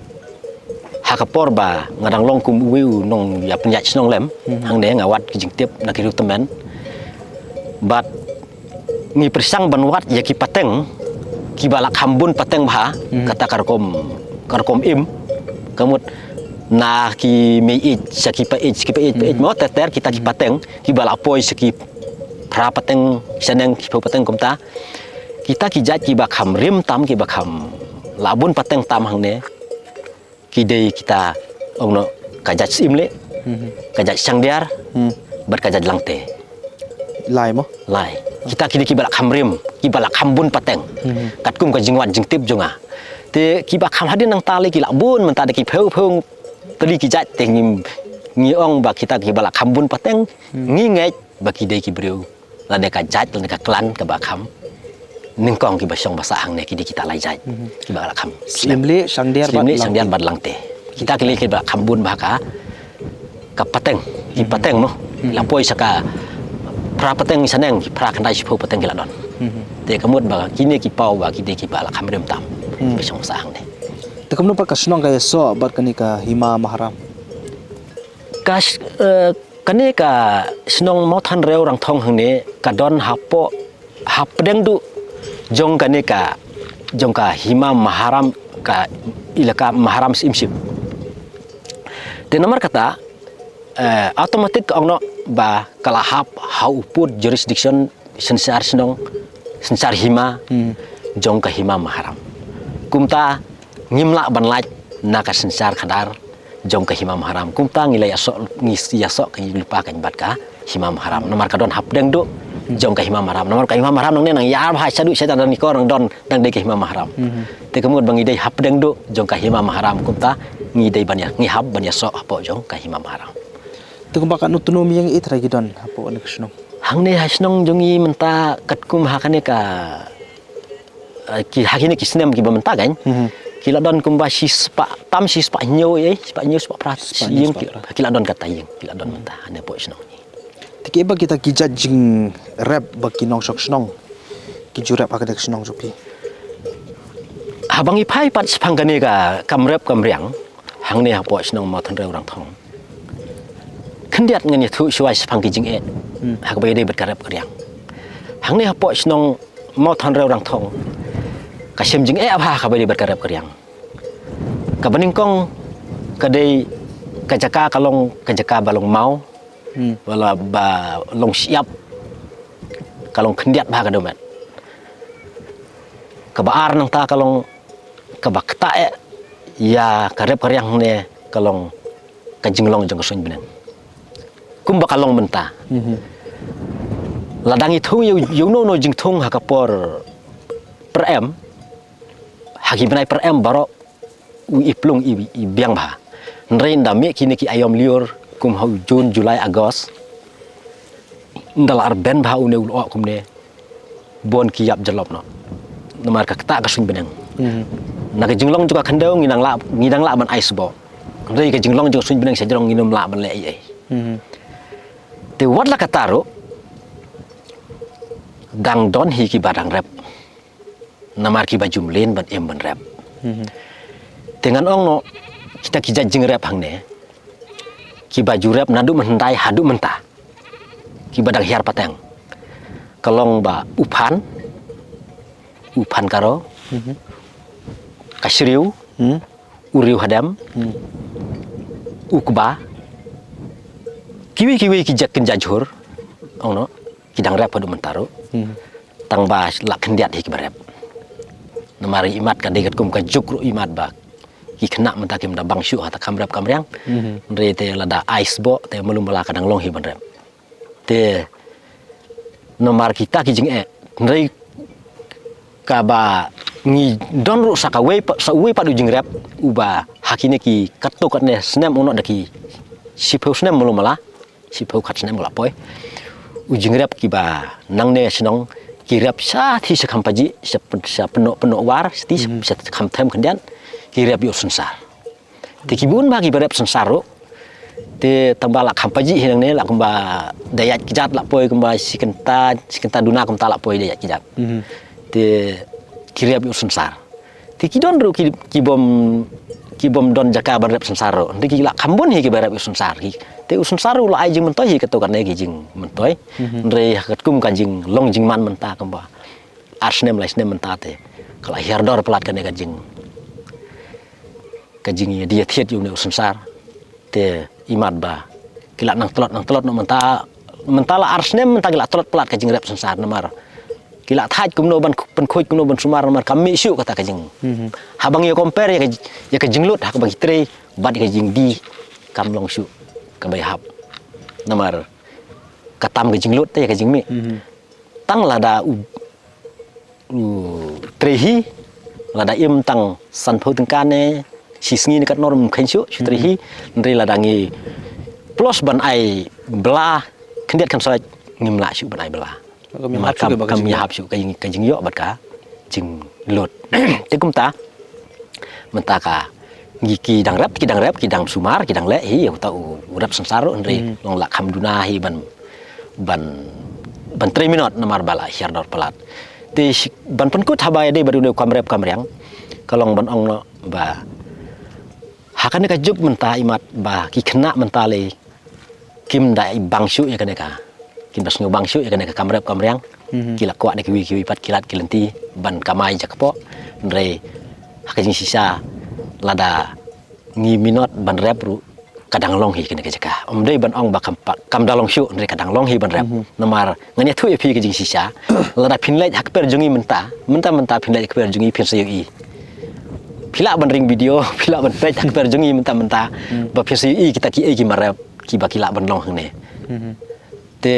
ha ka por ba nga dang long kum uwei u nongïapynïaid shnong lem, mhm, hangne nga wad ki jingtip na ki riewtymmen. Bad ngi pyrshang ban wad ïa ki pateng kiba la kham bun pateng bha, mhm, kata ka rukom, ka rukom im. Ka mut na ki mei ïeit sha ki pa ïeit, ki pa ïeit, pa ïeit, mhm, mo ter ter kita ki, mhm, pateng kiba la poi sha ki phra pateng shaneng, ki phew pateng kumta. Kita ki jait kiba kham rim tam, kiba kham la bun pateng tam hangne, ki dei kita ong noh ka jait Syiem Leh, mhm, ka jait Shangdiar, hmm, bad ka jait Langte. Lai mo? Lai. Kita ki dei kiba la kham rim, kiba la kham bun pateng. Katkum ka jingwad jingtip jong nga. Te kiba kham hadien nangta lei ki la bun mynta da ki phew phew tylli ki jait te ngi, ngi ong ba kita kiba la kham bun pateng, ngi ngeit ba ki dei ki briew lane ka jait lane ka klan kaba kham nyngkong kiba shong ba sah hangne ki dei kita lai jait kiba la kham. Syiemlieh, Shangdiar, Syiemlieh, bad Shangdiar Langte. Bad Langte. Kita ki lei kiba la kham bun ba ka, ka pateng, ki pateng mo. La poi sha ka phra pateng shaneng, phra khyndai shiphew pateng ki la don. Te ka mut ba kine ki paw ba ki dei kiba la kham rim tam. Ba shong ba sah hangne. Te kumno pat ka shnong ka ïasoh bad kane ka Hima Maharam? Ka sh-, eh, kane ka shnong Mawthanrew Rangthong hangne ka don hapoh, hapdeng duh jong kane ka, jong ka Hima Maharam, ka ilaka Maharam Syiemship. Te namar kata, eh, automatic ka ong noh ba ka la hap ha u pud jurisdiction synshar shnong, synshar hima jong ka Hima Maharam. Kumta ngim lah ban lait na ka synshar khadar jong ka Hima Maharam. Kumta ngi la ïasoh, ngi ïasoh ka, ngi lypa ka bad ka Hima Maharam. Namar ka don hapdeng duh jong ka Hima Maharam. Namar ka Hima Maharam nangne nang ïar bha shaduh sha dang nikor nang don dang dei ka Hima Maharam. Te ka mut ba ngi dei hapdeng duh jong ka Hima Maharam kumta ngi dei ban ïa, ngi hap ban ïasoh hapoh jong ka Hima Maharam. Te kumba katno tnum ïing i trai ki don hapoh kane ka shnong? Hangne ha shnong jong i mynta katkum ha kane ka, eh, ki, ha kine ki snem kiba mynta kan. Ki la don kumba shispah, tam shispah hynñiew, eh, shispah hynñiew, shispah phra. Shispah hynñiew, ïing shispah phra. Ki, ki la don kata ïing, ki la don mynta hangne hapoh shnong. Te kiei ba kita ki jait jingrep ba ki nongshong shnong ki ju rep ha kane ka shnong jong phi? Haba ngi phai pat shaphang kane ka kam rep kam riang hangne hapoh shnong Mawthanrew Rangthong. Khyndiat ngan ïathuh shuwa shaphang ki jingeh ha kaba ïadei bad ka rep ka riang. Hangne hapoh shnong Mawthanrew Rangthong ka shem jingeh bha ha kaba ïadei bad ka rep ka riang. Kaba nyngkong ka dei ka jaka ka long ka jaka ba long maw, ba la, ba long shyiap, ka long khyndiat bha ka dewmet. Kaba ar nangta ka long kaba ktah eh ïa ka rep ka riang hangne ka long ka jinglong jong ka suiñ bneng. Kumba ka long mynta. Lada ngi thung ïa u, ïa uno uno jingthung ha ka por pyrem, ha ki bnai pyrem baroh u i plung i, i biang bha. Hynrei ynda mih kine ki aïom lyiur kum ha u June, July, August, ynda la arben bha une u lyoh kumne, bun ki ïap jyllop noh. Namar ka ktah ka suiñ bneng. Na ka jinglong jong ka khyndew ngi dang lah, ngi dang lah ban ai sboh. Hynrei ka jinglong jong ka suiñ bneng sha jrong ngim lah ban leh ei ei. Te wat la katta ruh dang don hi kiba dang rep. Namar kiba ju mlien ban im ban rep. Te ngan ong noh kita ki jait jingrep hangne kiba ju rep naduh mynhyndai haduh mynta. Kiba dang hiar pateng. Ka long ba u phan, u phan karo, ka shriew, u riew hadem, u kba, kiwei kiwei ki jait kynja jhur, ong noh, ki dang rep haduh mynta ruh. Tang ba la khyndiat hi kiba rep. Namar imat ka dei katkum ka juk ruh imat ba ki khynnah mynta kim da bang shuh ha ta kam rep kam riang. Hynrei te lada ai sboh te malu mala ka dang long hi ban rep. Te namar kita ki jingeh, hynrei kaba ngi don ruh sa kawei pat, sa uwei pat u jingrep uba ha kine ki katto katne snem, ong noh da ki shiphew snem malu mala, shiphew khat snem la poi. U jingrep kiba nangne shnong ki rep sha ti sha kham paji, sha pen-, sha pynnoh pynnoh war, sha ti sha kham them khyndiat, ki rep ïa u synsar. Te ki bun bha kiba rep synsar ruh. Te tang ba la kham paji hi nangne la kumba da ïaid kjat la poi kumba shi kynta, shi kynta duna kumta la poi da ïaid kjat. Te ki rep ïa u synsar. Te ki don ruh ki, ki bym, ki bym don jaka ban rep synsar ruh. Hynrei ki la kham bun hi kiba rep ïa u synsar ki. Te u synsar ruh la ai jingmyntoi hi katto katne ki jingmyntoi. Hynrei ha katkum ka jinglong jingman mynta kumba ar snem lai snem mynta te ka la hiar dor palat kane ka jing, ka jingïadie thied ïa une u synsar. Te imat ba ki la nang tlot, nang tlot noh mynta, mynta la ar snem mynta ki la tlot palat ka jingrep synsar namar ki la thait kumno ban khu-, pynkhuid kumno ban sumar namar kam mih shuh kata ka jing. Haba ngi compare ïa ka, ïa ka jinglut ha kaba ngi trei bad ïa ka jingdie kam long shuh kaba ïahap. Namar ka tam ka jinglut te ïa ka jingmih. tang lada u, u trei hi, lada im tang sanphew tyngka ne shi sngi ne katno ruh ym kheiñ shuh, shu trei hi. Hynrei lada ngi plus ban ai bylla khyndiat khynsoit, ngim lah shuh ban ai bylla. Kam ïahap shuh ka jing, ka jingïoh bad ka jinglut. Te kumta mynta ka ngi ki dang rep, ki dang rep, ki dang sumar, ki dang leh hi, uta u rep synsar ruh, hynrei long lah kham duna hi ban, ban, ban trei minot namar ba la hiar dor palat. Te ban pynkut haba ïadei bad une u kam rep kam riang, ka long ban ong noh ba ha kane ka juk mynta imat ba ki khynnah mynta lei kim da bang shuh ïa kane ka, kim da sngew bang shuh ïa kane ka kam rep kam riang. Ki la kwah da kiwei kiwei pat ki lad ki lynti ban kamai jakpoh. Hynrei ha ka jingshisha lada ngi minot ban rep ruh ka dang long hi kane ka jaka. Ym dei ban ong ba kam da long shuh, hynrei ka dang long hi ban rep. Namar ngan ïathuh ïa phi ka jingshisha, lada phin leit ha kper jong ngi mynta, mynta mynta phin leit ha kper jong ngi phin sa ïohi. Phi lah ban ring video, phi lah ban peit ha kper jong ngi mynta mynta ba phin sa ïohi kita kiei ki marep kiba ki lah ban long hangne. Te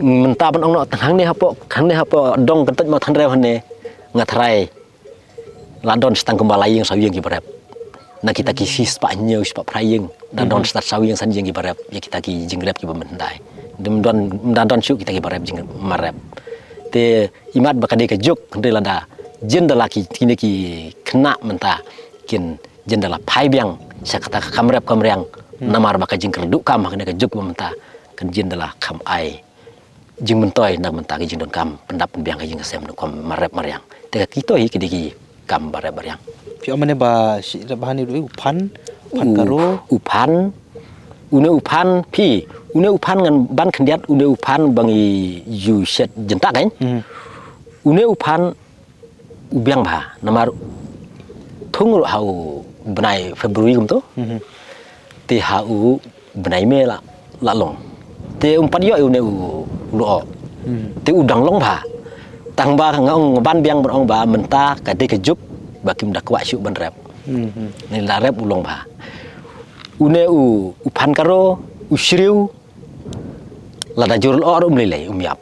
mynta ban ong noh tang hangne hapoh, hangne hapoh dong Kyntoit Mawthanrew hangne nga tharai la don shitang kumba lai ïing saw ïing kiba rep. Na kita ki shispah hynñiew shispah phra ïing da don shitang saw ïing san ïing kiba rep ïa kita ki jingrep kiba mynhyndai. Ym don, ym da don shuh kita kiba rep jingmarep. Te imat ba ka dei ka juk, hynrei lada jin da la ki, kine ki khynnah mynta kin jin da la phai biang sha kata ka kam rep kam riang. Namar ba ka jingkyrduh kam ha kane ka juk ba mynta kan jin da la kham ai jingmyntoi na ka bynta ka jingdonkam pyndap pynbiang ka jingkasem na ka kam marep mariang. Te ka kito hi ki dei ki kam barep mariang. Phi ong mane ba shi rep bha ne ruh u phan, u phan karo, u phan, une u phan phi, une u phan ngan ban khyndiat, une u phan ba ngi ju shet jynta kan. Une u phan u biang bha namar thung ruh ha u bnai February kumto. Te ha u bnai May la, la long. Te um pat ïoh ïa une u, u lyoh. Te u dang long bha. Tang ba nga ong ban biang ban ong ba mynta ka dei ka juk ba kim da kwah shuh ban rep. Ni la rep u long bha. Une u, u phan karo, u shriew, lada jur lyoh ruh um lei lei um ïap.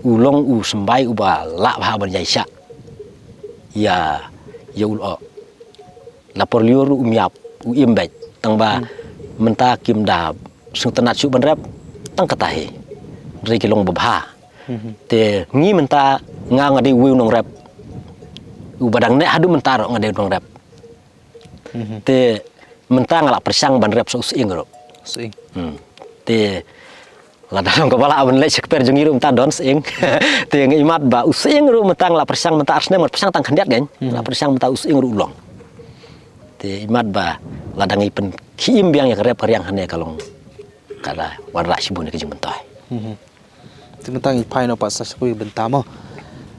U long u symbai uba lah bha ban ïaishah ïa, ïa u lyoh. La por lyiur um ïap, u im beit. Tang ba mynta kim da sngewtynnat shuh ban rep tang kata hi. Hynrei ki long babha. Te ngi mynta nga nga dei uwei u nongrep uba dang neh haduh mynta ruh nga dei u nongrep. Te mynta nga la pyrshang ban rep sa u sying ruh. Sying. Te lada long kaba lah ban leit sha kper jong ngi ruh mynta don sying. Te nga imat ba u sying ruh mynta nga la pyrshang mynta ar snem nga pyrshang tang khyndiat kan. Nga la pyrshang mynta u sying ruh u long. Te imat ba lada ngi pynkhie im biang ïa ka rep ka riang hangne ka long ka la wanrah shibun ïa ka jingmyntoi. Te mynta ngi phai noh pat sa sha kawei ka bynta mo.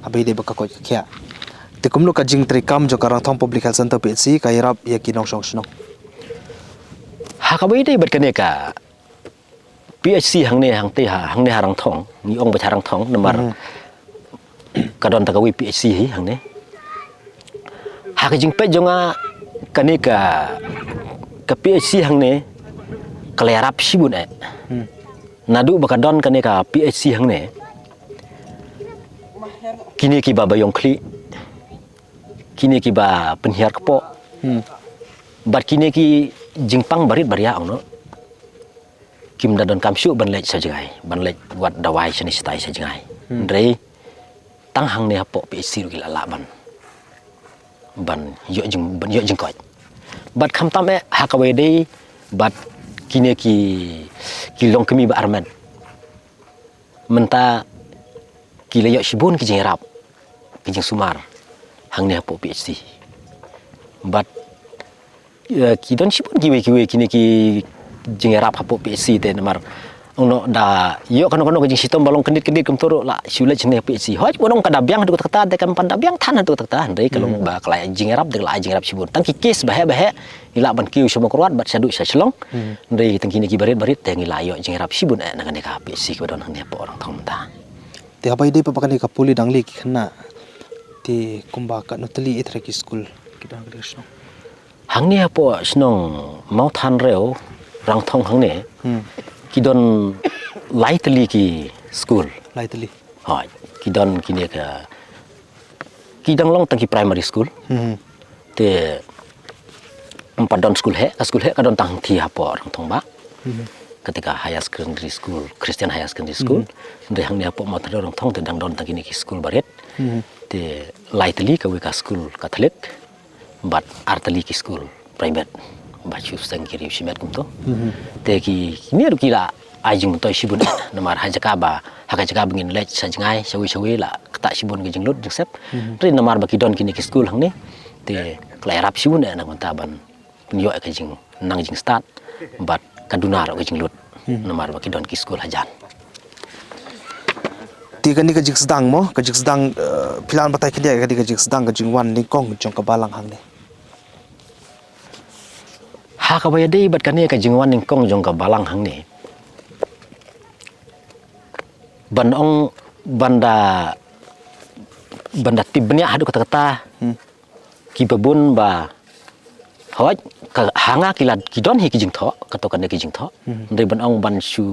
Haba ïadei bad ka koit ka khiah. Te kumno ka jingtreikam jong ka Rangthong Public Health Centre P H C ka ïarap ïa ki nongshong shnong? Ha kaba ïadei bad kane ka P H C hangne hangte ha, hangne ha Rangthong, ngi ong ba ha Rangthong namar ka don ta kawei P H C hi hangne. Ha ka jingpeit jong nga kane ka, ka P H C hangne ka la ïarap shibun eh. Naduh ba ka don kane ka P H C hangne, kine kiba ba ïong khlieh, kine kiba pynhiar kpoh, bad kine ki jingpang barit baria ong noh, kim da donkam shuh ban leit sha jngai, ban leit wad dawai shane shatai sha jngai. Hynrei tang hangne hapoh P H C ruh ki la lah ban, ban ïoh jing, ban ïoh jingkoit. Bad khamtam eh ha kaba ïadei bad kine ki, ki longkmie ba armet. Mynta ki la ïoh shibun ki jingïarap, ki jingsumar hangne hapoh P H C. Bad, eh, ki don shibun kiwei kiwei kine ki jingïarap hapoh P H C te namar ong noh da ïoh kano kano ka jingshitom ba long kyndit kyndit kumto ruh la shu leit shane P H C. Hooid ban ong ka da biang haduh katta katta te kam pat da biang than haduh katta katta, hynrei ka long ba ka la jingïarap te ka la jingïarap shibun. Tang ki case ba heh ba heh ngi lah ban kiew sha Mawkyrwat bad shaduh sha Shillong. Hynrei tang kine ki barit barit te ngi la ïoh jingïarap shibun eh na kane ka P H C kaba don hangne hapoh Rangthong mynta. Te haba ïadei pat ba kane ka pule dang leh ki khynnah, te kumba katno tylli eh trai ki skul ki don ha kane ka shnong? Hangne hapoh shnong Mawthanrew, Rangthong hangne ki don lai tylli ki, School. Lai tylli. Hoi, ki don kine ka, ki dang long tang ki primary school. Hmm. Te ym pat don school heh, ka school heh ka don tang hangthie hapoh Rangthong bah. Hmm. Kata ka higher secondary school, Christian Higher Secondary School. Hmm. Hynrei hangne hapoh Mawthanrew Rangthong te dang don tang kine ki school barit. Hmm. Te lai tylli kawei ka school Catholic. Bad ar tylli ki school private ba shu seng ki riew shimet kumto. Mhm. Te ki, kine ruh ki la ai jingmyntoi shibun namar ha jaka ba, ha ka jaka ba ngin leit sha jngai shawei shawei la ktah shibun ka jinglut jingsep. Mhm. Hynrei namar ba ki don kine ki school hangne te ka la ïarap shibun na ka bynta ban pynïoh ïa ka jingnang jingstad bad ka duna ruh ka jinglut. Hmm. Namar ba ki don ki school hajan. Te kane ka jingsdang mo, ka jingsdang, eh, phi lah ban batai khyndiat ïa kane ka jingsdang, ka jingwan nyngkong jong ka balang hangne. Ha kaba ïadei bad kane ka jingwan nyngkong jong ka balang hangne, ban ong, ban da, ban da tip bniah haduh katta katta. Hmm. Kiba bun ba, hooid, ka, ha nga ki la, ki don hi ki jingthoh, kato kane ki jingthoh. Mhm. Hynrei ban ong ban shu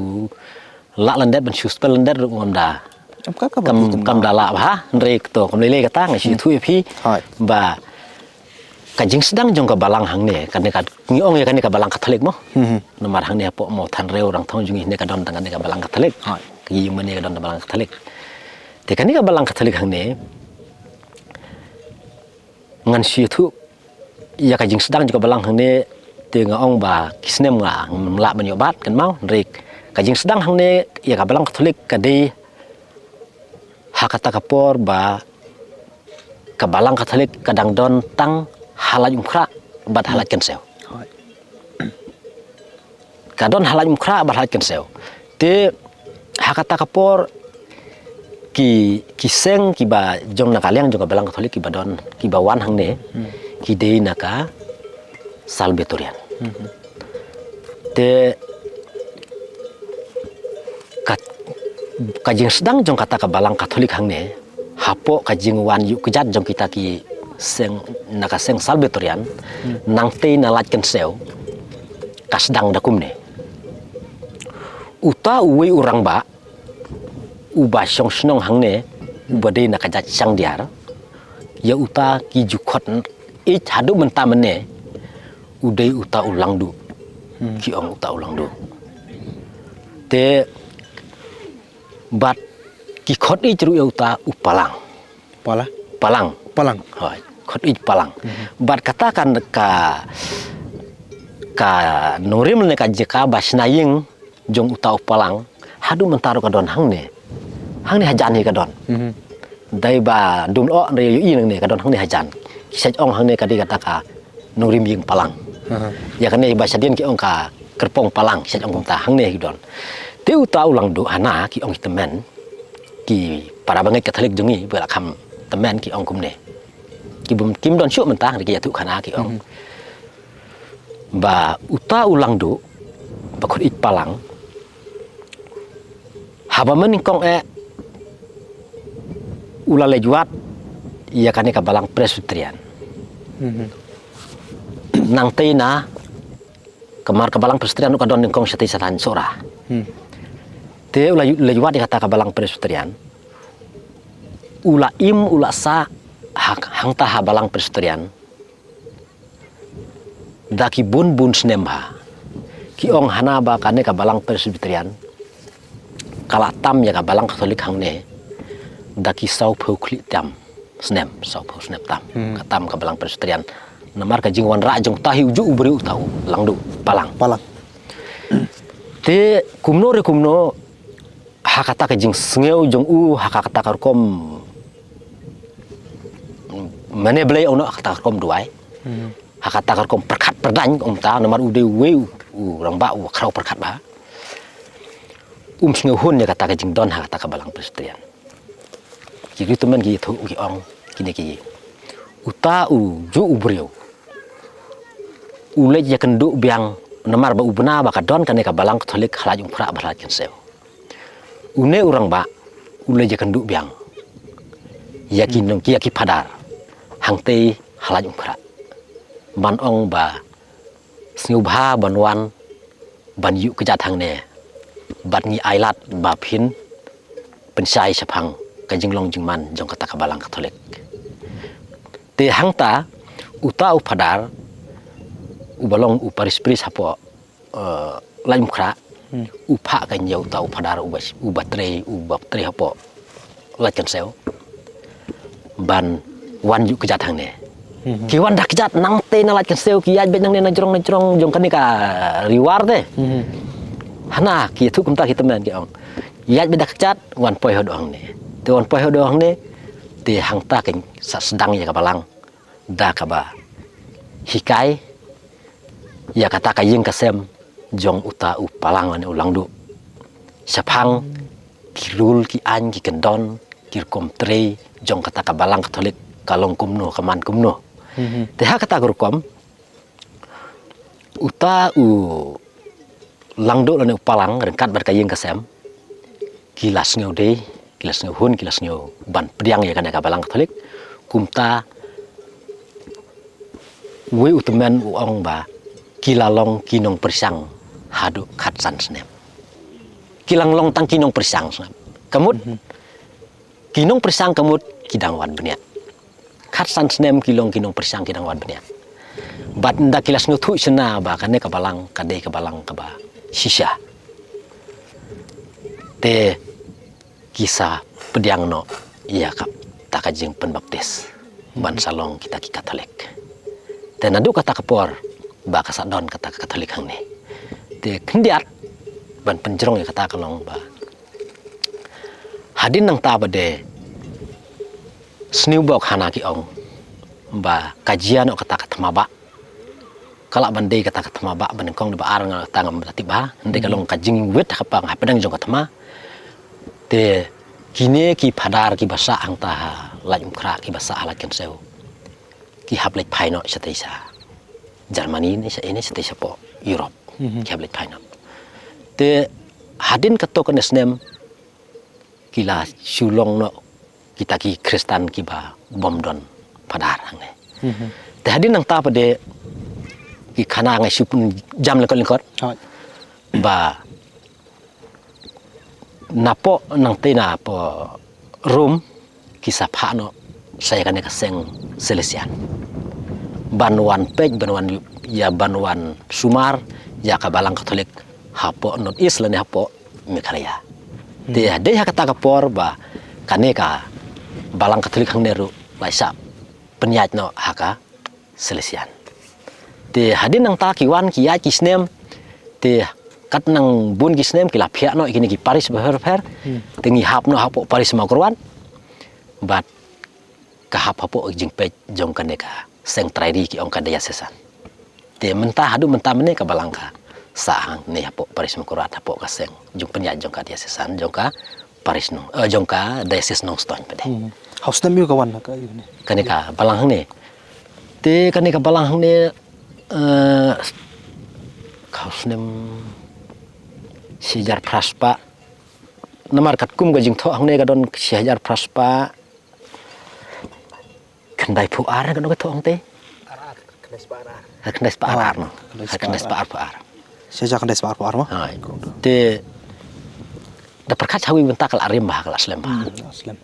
lah lyndet, ban shu spell lyndet ruh ngam da. Em, ka, ka ba kam, ki kam kam da. Da lah bha, hynrei kato kam lei lei kata, nga shu, hmm, ïathuh ïa phi. Hooid. Ba ka jingsdang jong ka balang hangne, kane ka, ngi ong ïa kane ka balang Katholik mo. Mhm. Namar hangne hapoh Mawthanrew Rangthong jong ngi hangne ka don tang kane ka balang Katholik. Hooid. Ka ïing mane ka don tang balang Katholik. Te kane ka balang Katholik hangne, ngan shu ïathuh ïa ka jingsdang jong ka balang hangne, te nga ong ba ki snem ngam lah ban ïoh bat, kynmaw, hynrei ka jingsdang hangne ïa ka balang Katholik ka dei ha kata ka por ba ka balang Katholik ka dang don tang ha Laitumkhrah bad ha Laitkynsew. Hooid. Ka don ha Laitumkhrah bad ha Laitkynsew. Te ha kata ka por ki, ki seng kiba jong na ka liang jong ka balang Katholik kiba don, kiba wan hangne, hmm, ki dei na ka Salvatorian. Hmm. Te ka, ka jingsdang jong kata ka balang Katholik hangne, hapoh ka jingwan ïuh kjat jong kita ki seng, na ka seng Salvatorian, hmm, nangtei na Laitkynsew, ka sdang da kumne. Uta uwei u rangbah uba shong shnong hangne, uba dei na ka jait Shangdiar, ïa uta ki ju khot ïeit haduh mynta mynne, u dei uta u Langduh. Hmm. Ki ong uta u Langduh. Te bad ki khot ïeit ruh ïa uta u Palang. Pala? Palang. Palang. Hooid, khot ïeit Palang. Mhm. Bad kata kan ka, ka nongrim ne ka jaka ba shna ïing jong uta u Palang, haduh mynta ruh ka don hangne. Hangne hajan hi ka don. Mhm. Dei ba dum lyoh hynrei ïohi nangne ka don hangne hajan. Ki shait ong hangne ka dei kata ka nongrim ïing Palang. Aha. Ïa kane ba shadien ki ong ka kyrpong Palang, shait ong kumta, hangne hi ka don. Te uta u Langduh hana ki ong ki tymmen, ki para bangeit Katholik jong ngi ba la kham tymmen ki ong kumne. Ki bym, kim don shuh mynta, ki ïathuh khana ki ong. Mhm. Ba uta u Langduh, ba khot ïeit Palang, haba mynnyngkong eh u la leit wad ïa kane ka balang Presbyterian. Mhm. Nangtei na, kamar ka balang Presbyterian ruh ka don nyngkong shatei sha thaiñ Sohra. Hmm. Te u la leit wad ïa kata ka balang Presbyterian. U la im, u la sah, ha, hangta ha balang Presbyterian. Da ki bun bun snem bha. Ki ong hana ba kane ka balang Presbyterian ka la tam ïa ka balang Katholik hangne da ki sawphew khlieh tam snem, sawphew snem tam. Hmm. Ka tam ka balang Presbyterian. Namar ka jingwanrah jong uta hi ujuh u briew uta u Langduh Palang. Palang. Te kumno re kumno, ha kata ka jingsngew jong u, ha kata ka rukom mane Blei, ono ha kata ka rukom duwai. Hmm. Ha kata ka rukom pyrkhat pyrdaiñ kumta, namar u dei uwei u, u rangbah u khraw pyrkhat bha. Um sngew hun ïa kata ka jingdon ha kata ka balang Presbyterian. Ki riewtymmen ki ïathuh ki ong kine ki. Uta ujuh u briew u leit ïakynduh biang namar ba u bna ba ka don kane ka balang Katholik ha Laitumkhrah bad ha Laitkynsew. Une u rangbah u leit ïakynduh biang ïa ki nong, ïa ki phadar hangtei ha Laitumkhrah ban ong ba sngewbha ban wan ban ïuh kjat hangne bad ngi ailad ba phin pynshai shaphang ka jinglong jingman jong kata ka Balang Katholik. Te hangta uta u Phadar uba long u parish priest hapoh eh, Laitumkhrah, u phah kane ïa uta u Phadar uba, uba trei, uba trei hapoh Laitkynshew ban wan ïuh kjat hangne. Ki wan da kjat nangtei na Laitkynshew, ki ïaid beit nangne na jrong na jrong jong kane ka Ri War te. Hana ki ïathuh kumta ki tymmen, ki ong, ïaid beit da kjat, wan poi haduh hangne. Te wan poi haduh hangne, te hangta kan sa sdang ïa ka Balang da kaba hikai ïa kata ka ïing ka sem jong uta u Palang lane u Langduh shaphang ki rule, ki aiñ, ki kyndon, ki rukom trei jong kata ka Balang Katholik, ka long kumno, ka man kumno. Te ha kata ka rukom uta u Langduh lane u Palang ryngkat bad ka ïing ka sem ki la sngewdei, ki la sngewhun, ki la sngew ban pdiang ïa kane ka Balang Katholik. Kumta uwei u tymmen u ong ba ki la long ki nongpyrshang haduh khatsan snem. Ki la long tang ki nongpyrshang snem. Ka mut ki nongpyrshang ka mut ki dang wan bniah. Khatsan snem ki long ki nongpyrshang, ki dang wan bniah. Bad ynda ki la sngewthuh shynna ba kane ka Balang ka dei ka Balang kaba shisha, te ki sa pdiang noh ïa kata ka jingpynbaptis ban sa long kita ki Katholik. Te naduh kata ka por ba ka sa don kata ka Katholik hangne. Te khyndiat ban pynjrong ïa kata ka long ba hadien nangta ba dei sniewbok hana ki ong ba ka jia noh kata ka thma bah. Ka lah ban dei kata ka thma bah ba nyngkong, dei ba ar nga tang ngam da tip bha. Hynrei ka long ka jingwit ha ka pang hapdeng jong ka thma. Te kine ki Phadar kiba sah hangta ha Laitumkhrah, kiba sah ha Laitkynshew, ki hap leit phai noh shatei sha Germany ne sha, ne shatei shapoh Europe. Ki hap leit phai noh. Te hadien kato kane snem ki la shu long noh kita ki Khristan kiba bym don Phadar hangne. Te hadien nangta pat de ki khana ngai shu pynjam lyngkot lyngkot ba napoh nangtei napoh Rom ki sa phah noh sha ïa kane ka seng Salesian ban wan peit, ban wan ïa, ban wan sumar ïa ka Balang Katholik hapoh North East lane hapoh Meghalaya. Te dei ha kata ka por ba kane ka Balang Katholik hangne ruh la sah pynïaid noh ha ka Salesian. Te hadien nangta ki wan ki ïaid ki snem, te kat nang bun ki snem ki la phiah noh ïa kine ki parish bapher bapher. Te ngi hap noh hapoh parish Mawkyrwat bad ka hap hapoh jingpeit jong kane ka seng trai ri ki ong ka diocesan. Te mynta haduh mynta mynne ka Balang ka sah hangne hapoh parish Mawkyrwat, hapoh ka seng jong pynïaid jong ka diocesan, jong ka parish Nong, eh, jong ka diocese Nongstoiñ pat de. Hau snem ïu ka wan ka ïu ne. Kane ka Balang hangne. Te kane ka Balang hangne, eh, hau snem shi hajar phra spah. Namar katkum ka jingthoh hangne ka don shi hajar phra spah khyndai phew ar, ka don ka thoh hangtei. Ar, ar, khyndai spah ar ar. Ha, khyndai spah ar ar, no. Khyndai spah ar phew ar. Shi hajar khyndai spah ar phew ar, mo? Hai. Te da pyrkhat ha kawei bynta ka la rim bha, ka la slem bha. Hmm, la slem.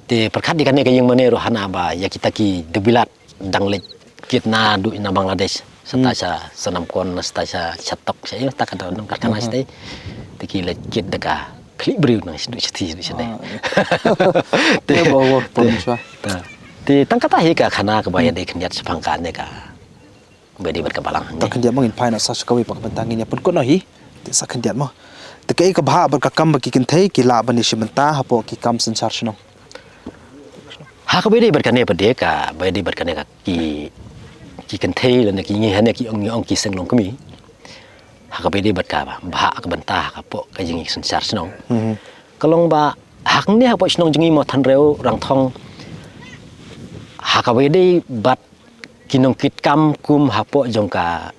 Te pyrkhat ïa kane ka ïing mane ruh hana ba ïa kita ki dewbilat dang leit kit naduh na Bangladesh. Sata sha Sanamkon, sata sha Shatok, sha ïa ta ka dang karkhana shatei. Te ki leit kit da ka khlieh briew nang shaduh shathie shaduh shatei. Te tang kata hi ka khana kaba ïadei khyndiat shaphang kane ka, ba ïadei bad ka Balang hangne. Tang khyndiat mo, ngin phai noh sa sha kawei pat ka bynta, ngin ïa pynkut noh hi. Te sa khyndiat mo. Te kaei ka bhah bad ka kam ba ki kynthei ki lah ban ïashim bynta hapoh ki kam synshar shnong? Ha kaba ïadei bad kane pat de, kaba ïadei bad kane ka ki, ki kynthei lane ki ngi hane ki ong, ngi ong ki seng longkmie. Ha kaba ïadei bad ka bhah ka bynta hapoh ka jingïasynshar shnong, ka long ba hangne hapoh shnong jong ngi Mawthanrew Rangthong, ha kaba ïadei bad ki nongkitkam kum hapoh jong ka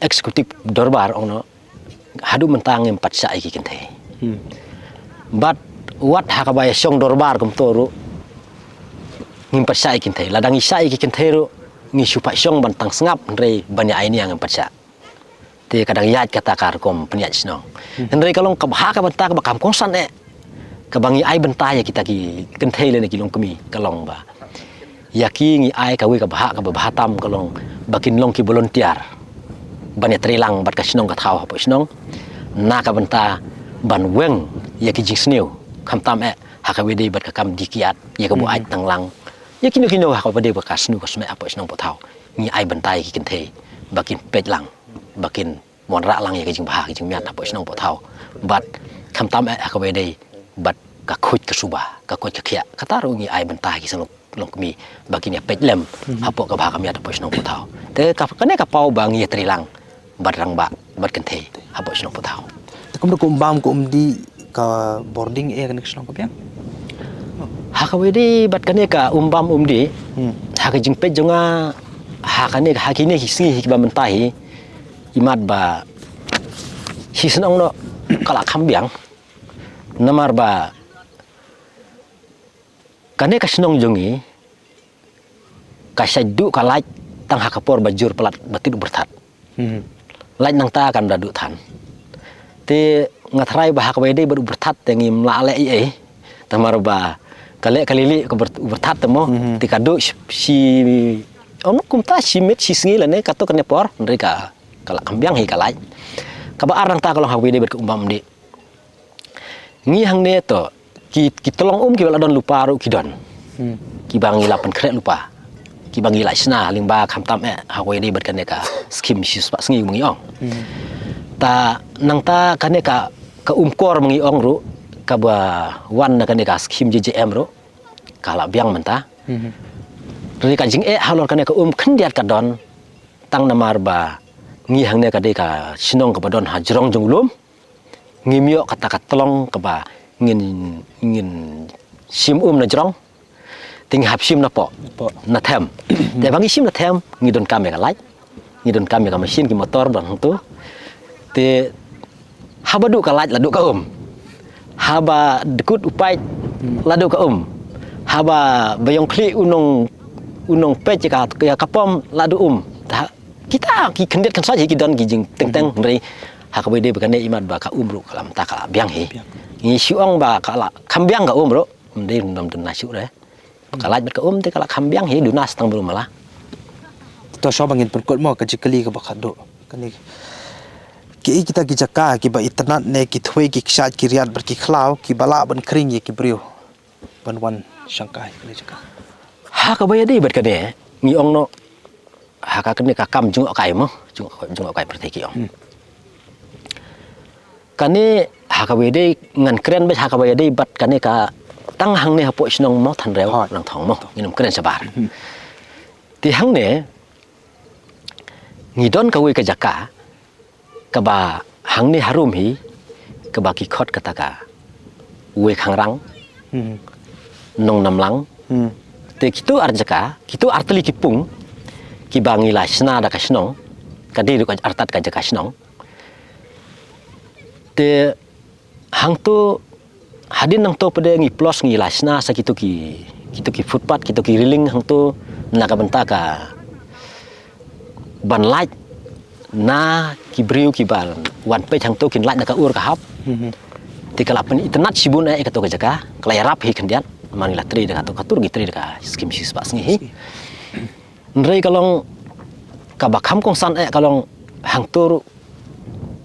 executive dorbar, ong noh, haduh mynta ngim pat shah ïa ki kynthei. Bad wat ha kaba ïashong dorbar kumto ruh ngim pat shah ïa ki kynthei. Lada ngi shah ïa ki kynthei ruh ngi shu pat shong ban tang sngap, hynrei ban ïa ai nia ngim pat shah. Te ka dang ïaid kata ka rukom pynïaid shnong. Hynrei ka long ka bhah ka bynta kaba kam kongsan eh. kaba ngi ai bynta ïa kita ki kynthei lane ki longkmie ka long ba ïa ki ngi ai kawei ka bhah kaba bha tam ka long ba kin long ki volunteer ban ïa trei lang bad ka shnong ka thaw hapoh shnong na ka bynta ban weng ïa ki jingsniew khamtam eh ha kaba ïadei bad ka kam die kiad ïa ka buaid tang lang ïa kino kino ha kaba ïadei bad ka sniew ka snieh hapoh shnong hapoh thaw. Ngi ai bynta ïa ki kynthei ba kin peit lang ba kin wanrah lang ïa ka jingbha ka jingmiat hapoh shnong hapoh thaw bad khamtam eh ha kaba ïadei bad ka khuid ka suba ka khuid ka khiah kata ruh ngi ai bynta ïa ki shnong longkmie ba kin ïa peit lem hapoh ka bha ka miat hapoh shnong hapoh thaw. Te ka kane ka paw ba ngi ïa trei lang bad rangbah bad kynthei hapoh shnong hapoh thaw. Te kumno ka um bam ka um dih ka boarding eh kane ka shnong ka biang? Ha kaba ïadei bad kane ka um bam um dih ha ka jingpeit jong nga ha kane ha kine ki sngi hi kiba mynta hi imat ba shisien ong noh ka la kham biang namar ba kane ka shnong jong ngi ka shait duh ka lait tang ha ka por ba jur palat ba tied u pyrthat. Lait nangta kam da duh than. Te nga tharai ba ha kaba ïadei bad u pyrthat te ngim lah leh ei ei. Tamar ba ka leh ka lili ka ber- u pyrthat te mo. Te ka duh shi, shi ong kumta shi miet shi sngi lane kato kane por hynrei ka ka la kham biang hi ka lait. Kaba ar nangta ka long ha kaba ïadei bad ka um bam um dih. Ngi hangne to ki ki tyllong um kiba la don lypa ruh ki don. Kiba ngi la pynkhreh lypa kiba ngi la shna lyngba khamtam eh ha kaba ïadei bad kane ka skim shi spah sngi ba ngi ong. Ta nangta kane ka ka um kor ba ngi ong ruh kaba wan na kane ka skim J J M ruh ka la biang mynta. Te ka jingeh halor kane ka um khyndiat ka don tang namar ba ngi hangne ka dei ka shnong kaba don ha jrong jong u lum. Ngim ïoh kata ka tyllong kaba ngin ngin shim um na jrong. Te ngi hap shim na poh na them. Te ba ngi shim na them ngi donkam ïa ka lait. Ngi donkam ïa ka machine ki motor ba hangto. Te haba duh ka lait la duh ka um. Haba dkut u paip la duh ka um. Haba ba ïong khlieh u nong u nong peit ïa ka ïa ka pom la duh um. Ta kita ki khyndiat khynsoit hi ki don ki jingteng teng hynrei ha kaba ïadei bad kane imat ba ka um ruh ka la mynta ka la biang hi. Ngi shu ong ba ka la kham biang ka um ruh. Ym dei ym don duna shuh re. Ka lait bad ka um te ka la kham biang hi duna stang bru mala. To shuwa ba ngin pynkut mo ka jingkylli kaba khatduh kane. Kiei kita ki jaka kiba itynnad ne ki thwei ki kshaid ki riat bad ki khlaw kiba lah ban khring ïa ki briew ban wan shangkai kane jaka? Ha kaba ïadei bad kane ngi ong noh ha ka kane ka kam jngohkai mo jngoh jngohkai pyrthei ki ong. Kane ha kaba ïadei ngan kren bad ha kaba ïadei bad kane ka tang hangne hapoh shnong mo than reu rang thong mo ngin ym kren shabar. Te hangne ngi don kawei ka jaka kaba hangne harum hi kaba ki khot kata ka Wei Khangrang, Nong Namlang. Te kitu ar jaka kitu ar tylli ki pung kiba ngi la shna da ka shnong ka dei ruh ka artat ka jaka shnong. Te hangto hadien nangto pdeng ngi plus ngi la shna sa kitu ki kitu ki footpath kitu ki railing hangto na ka bynta ka ban lait na ki briew kiba wan peit hangto kin lait na ka ur ka hap. Te ka la pynitynnad shibun eh kato ka jaka ka la ïarap hi khyndiat man ngi la trei da kato kato ngi trei da ka skim shi spah sngi hi. Hynrei ka long kaba kham kongsan eh ka long hangto ruh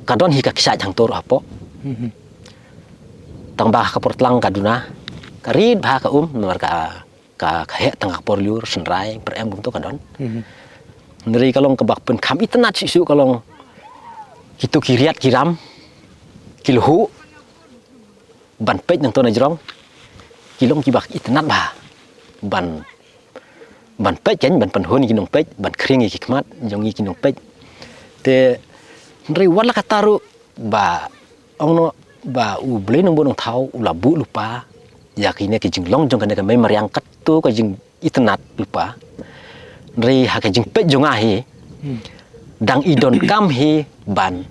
ka don hi ka kshaid hangto ruh hapoh. Tang ba ka por tlang ka duna ka rit bha ka um namar ka ka heh tang ka por lyiur synrai pyrem kumto ka don. Hynrei ka long kaba pynkham itynnad shisha ka long kito ki riat ki ram ki lhuh ban peit nangto na jrong ki long kiba itynnad bha ban ban peit kan ban pynhun ki nongpeit ban khring ki khmat jong ki nongpeit. Te hynrei wat la katta ruh ba ong noh ba U Blei Nongbuh Nongthaw u la buh lypa ïa kine ki jinglong jong kane ka mei mariang katto ka jingitynnad lypa. Hynrei ha ka jingpeit jong nga hi dang i donkam hi ban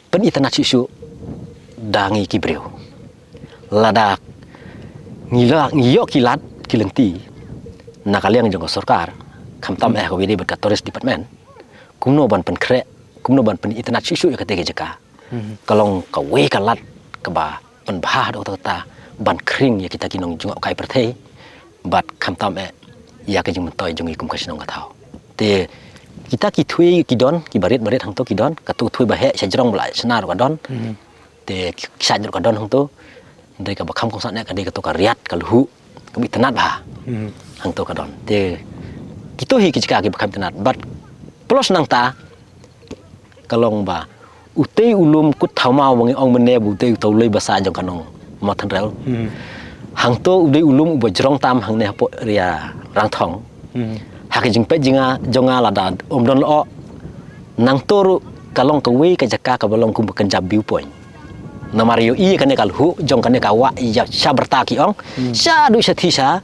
pynitynnad shisha da ngi ki briew. Lada ngi la ngi ïoh ki lad ki lynti na ka liang jong ka sorkar khamtam eh ka wei dei bad ka tourist department kumno ban pynkhreh kumno ban pynitynnad shisha ïa kata ka jaka. Ka long kawei ka lad kaba pynbha haduh katta katta ban khring ïa kita ki nongjngohkai pyrthei bad khamtam eh ïa ka jingmyntoi jong ngi kum ka shnong ka thaw. Te kita ki thwei ki don, ki barit barit hangto ki don, kato ka thwei ba heh shajrong ba la shna ruh ka don. Te ki shait ruh ka don hangto. Dei kaba kham kongsan eh ka dei kato ka riat ka lhuh kaba itynnad bha. Hangto ka don. Te kito hi ki jaka kiba kham itynnad bad plus nangta ka long ba utei u lum kut thaw maw ba ngi ong mynne ba utei uta u lei basa jong ka nong Mawthanrew. Hangto u dei u lum uba jrong tam hangne hapoh ria Rangthong. Ha ka jingpeit jong nga, jong nga lada ym don lyoh, nangto ruh ka long kawei ka jaka kaba long kum ka kynjap view point. Namar ïohi kane ka lhuh jong kane ka wah ïa sha byrta ki ong. Sha duh sha thi sha,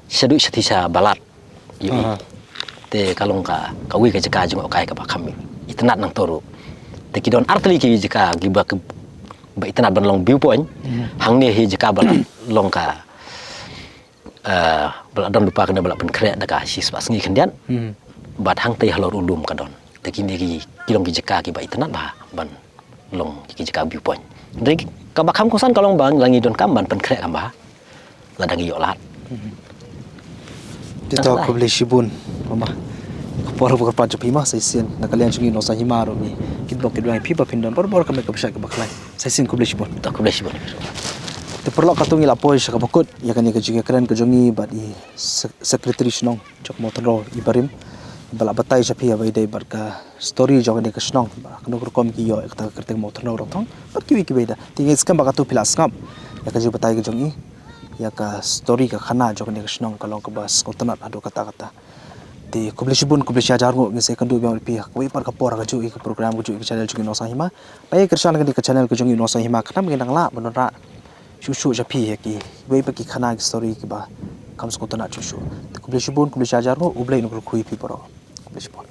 sha duh sha thi sha balat. Ïohi. Te ka long ka, kawei ka jaka jngohkai kaba kham itynnad nangto ruh. Te ki don artylli ki jaka kiba, kiba itynnad ban long view point. Hangne hi jaka ba la long ka, eh, ba la don lypa kane ba la pynkhreh da ka shispah sngi khyndiat. Bad hangtei halor u lum ka don. Te kine ki, ki long ki jaka kiba itynnad bha ban long ki jaka view point. Dei kaba kham kongsan ka long ba la ngi donkam ban pynkhreh kam bha lada ngi ïoh lad. Te to khublei shibun mama. Ka por ba kyrpad jong phi ma sa shisien na ka liang jong ngi nongshong hima ruh ngi kitbok kitwai phi ba phin don bor bor ka met kaba shait kaba khlaiñ. Sa shisien khublei shibun. To khublei shibun. Te paralok, katto ngi la poi sha kaba kut ïa kane ka jingïakren ka jong ngi bad i sek-, secretary shnong jong ka Mawthanrew i barim ba la batai sha phi ïa ba i dei bad ka story jong kane ka shnong ba kano ka rukom ki ïoh ïa kata ka kyrteng Mawthanrew Rangthong bad kiwei kiwei de. Te ngi skhem ba katto phi la sngap ïa ka jingbatai ka jong i ïa ka story ka khana jong kane ka shnong ka long kaba sngewtynnat haduh katta katta. Te khublei shibun, khublei shihajar nguh, ngin sa ïakynduh biang bad phi ha kawei pat ka por ha kajuh hi ka program, kajuh hi ka channel jong ngi nongshong hima. Peit kyrshan kane ka channel ka jong ngi nongshong hima khnang ba ngin nang lah ban wanrah shuh shuh sha phi ïa kiwei pat ki khana ki story kiba kham sngewtynnat shuh shuh. Te khublei shibun, khublei shihajar nguh, U Blei un kyrkhu ïa phi baroh. Khublei shibun.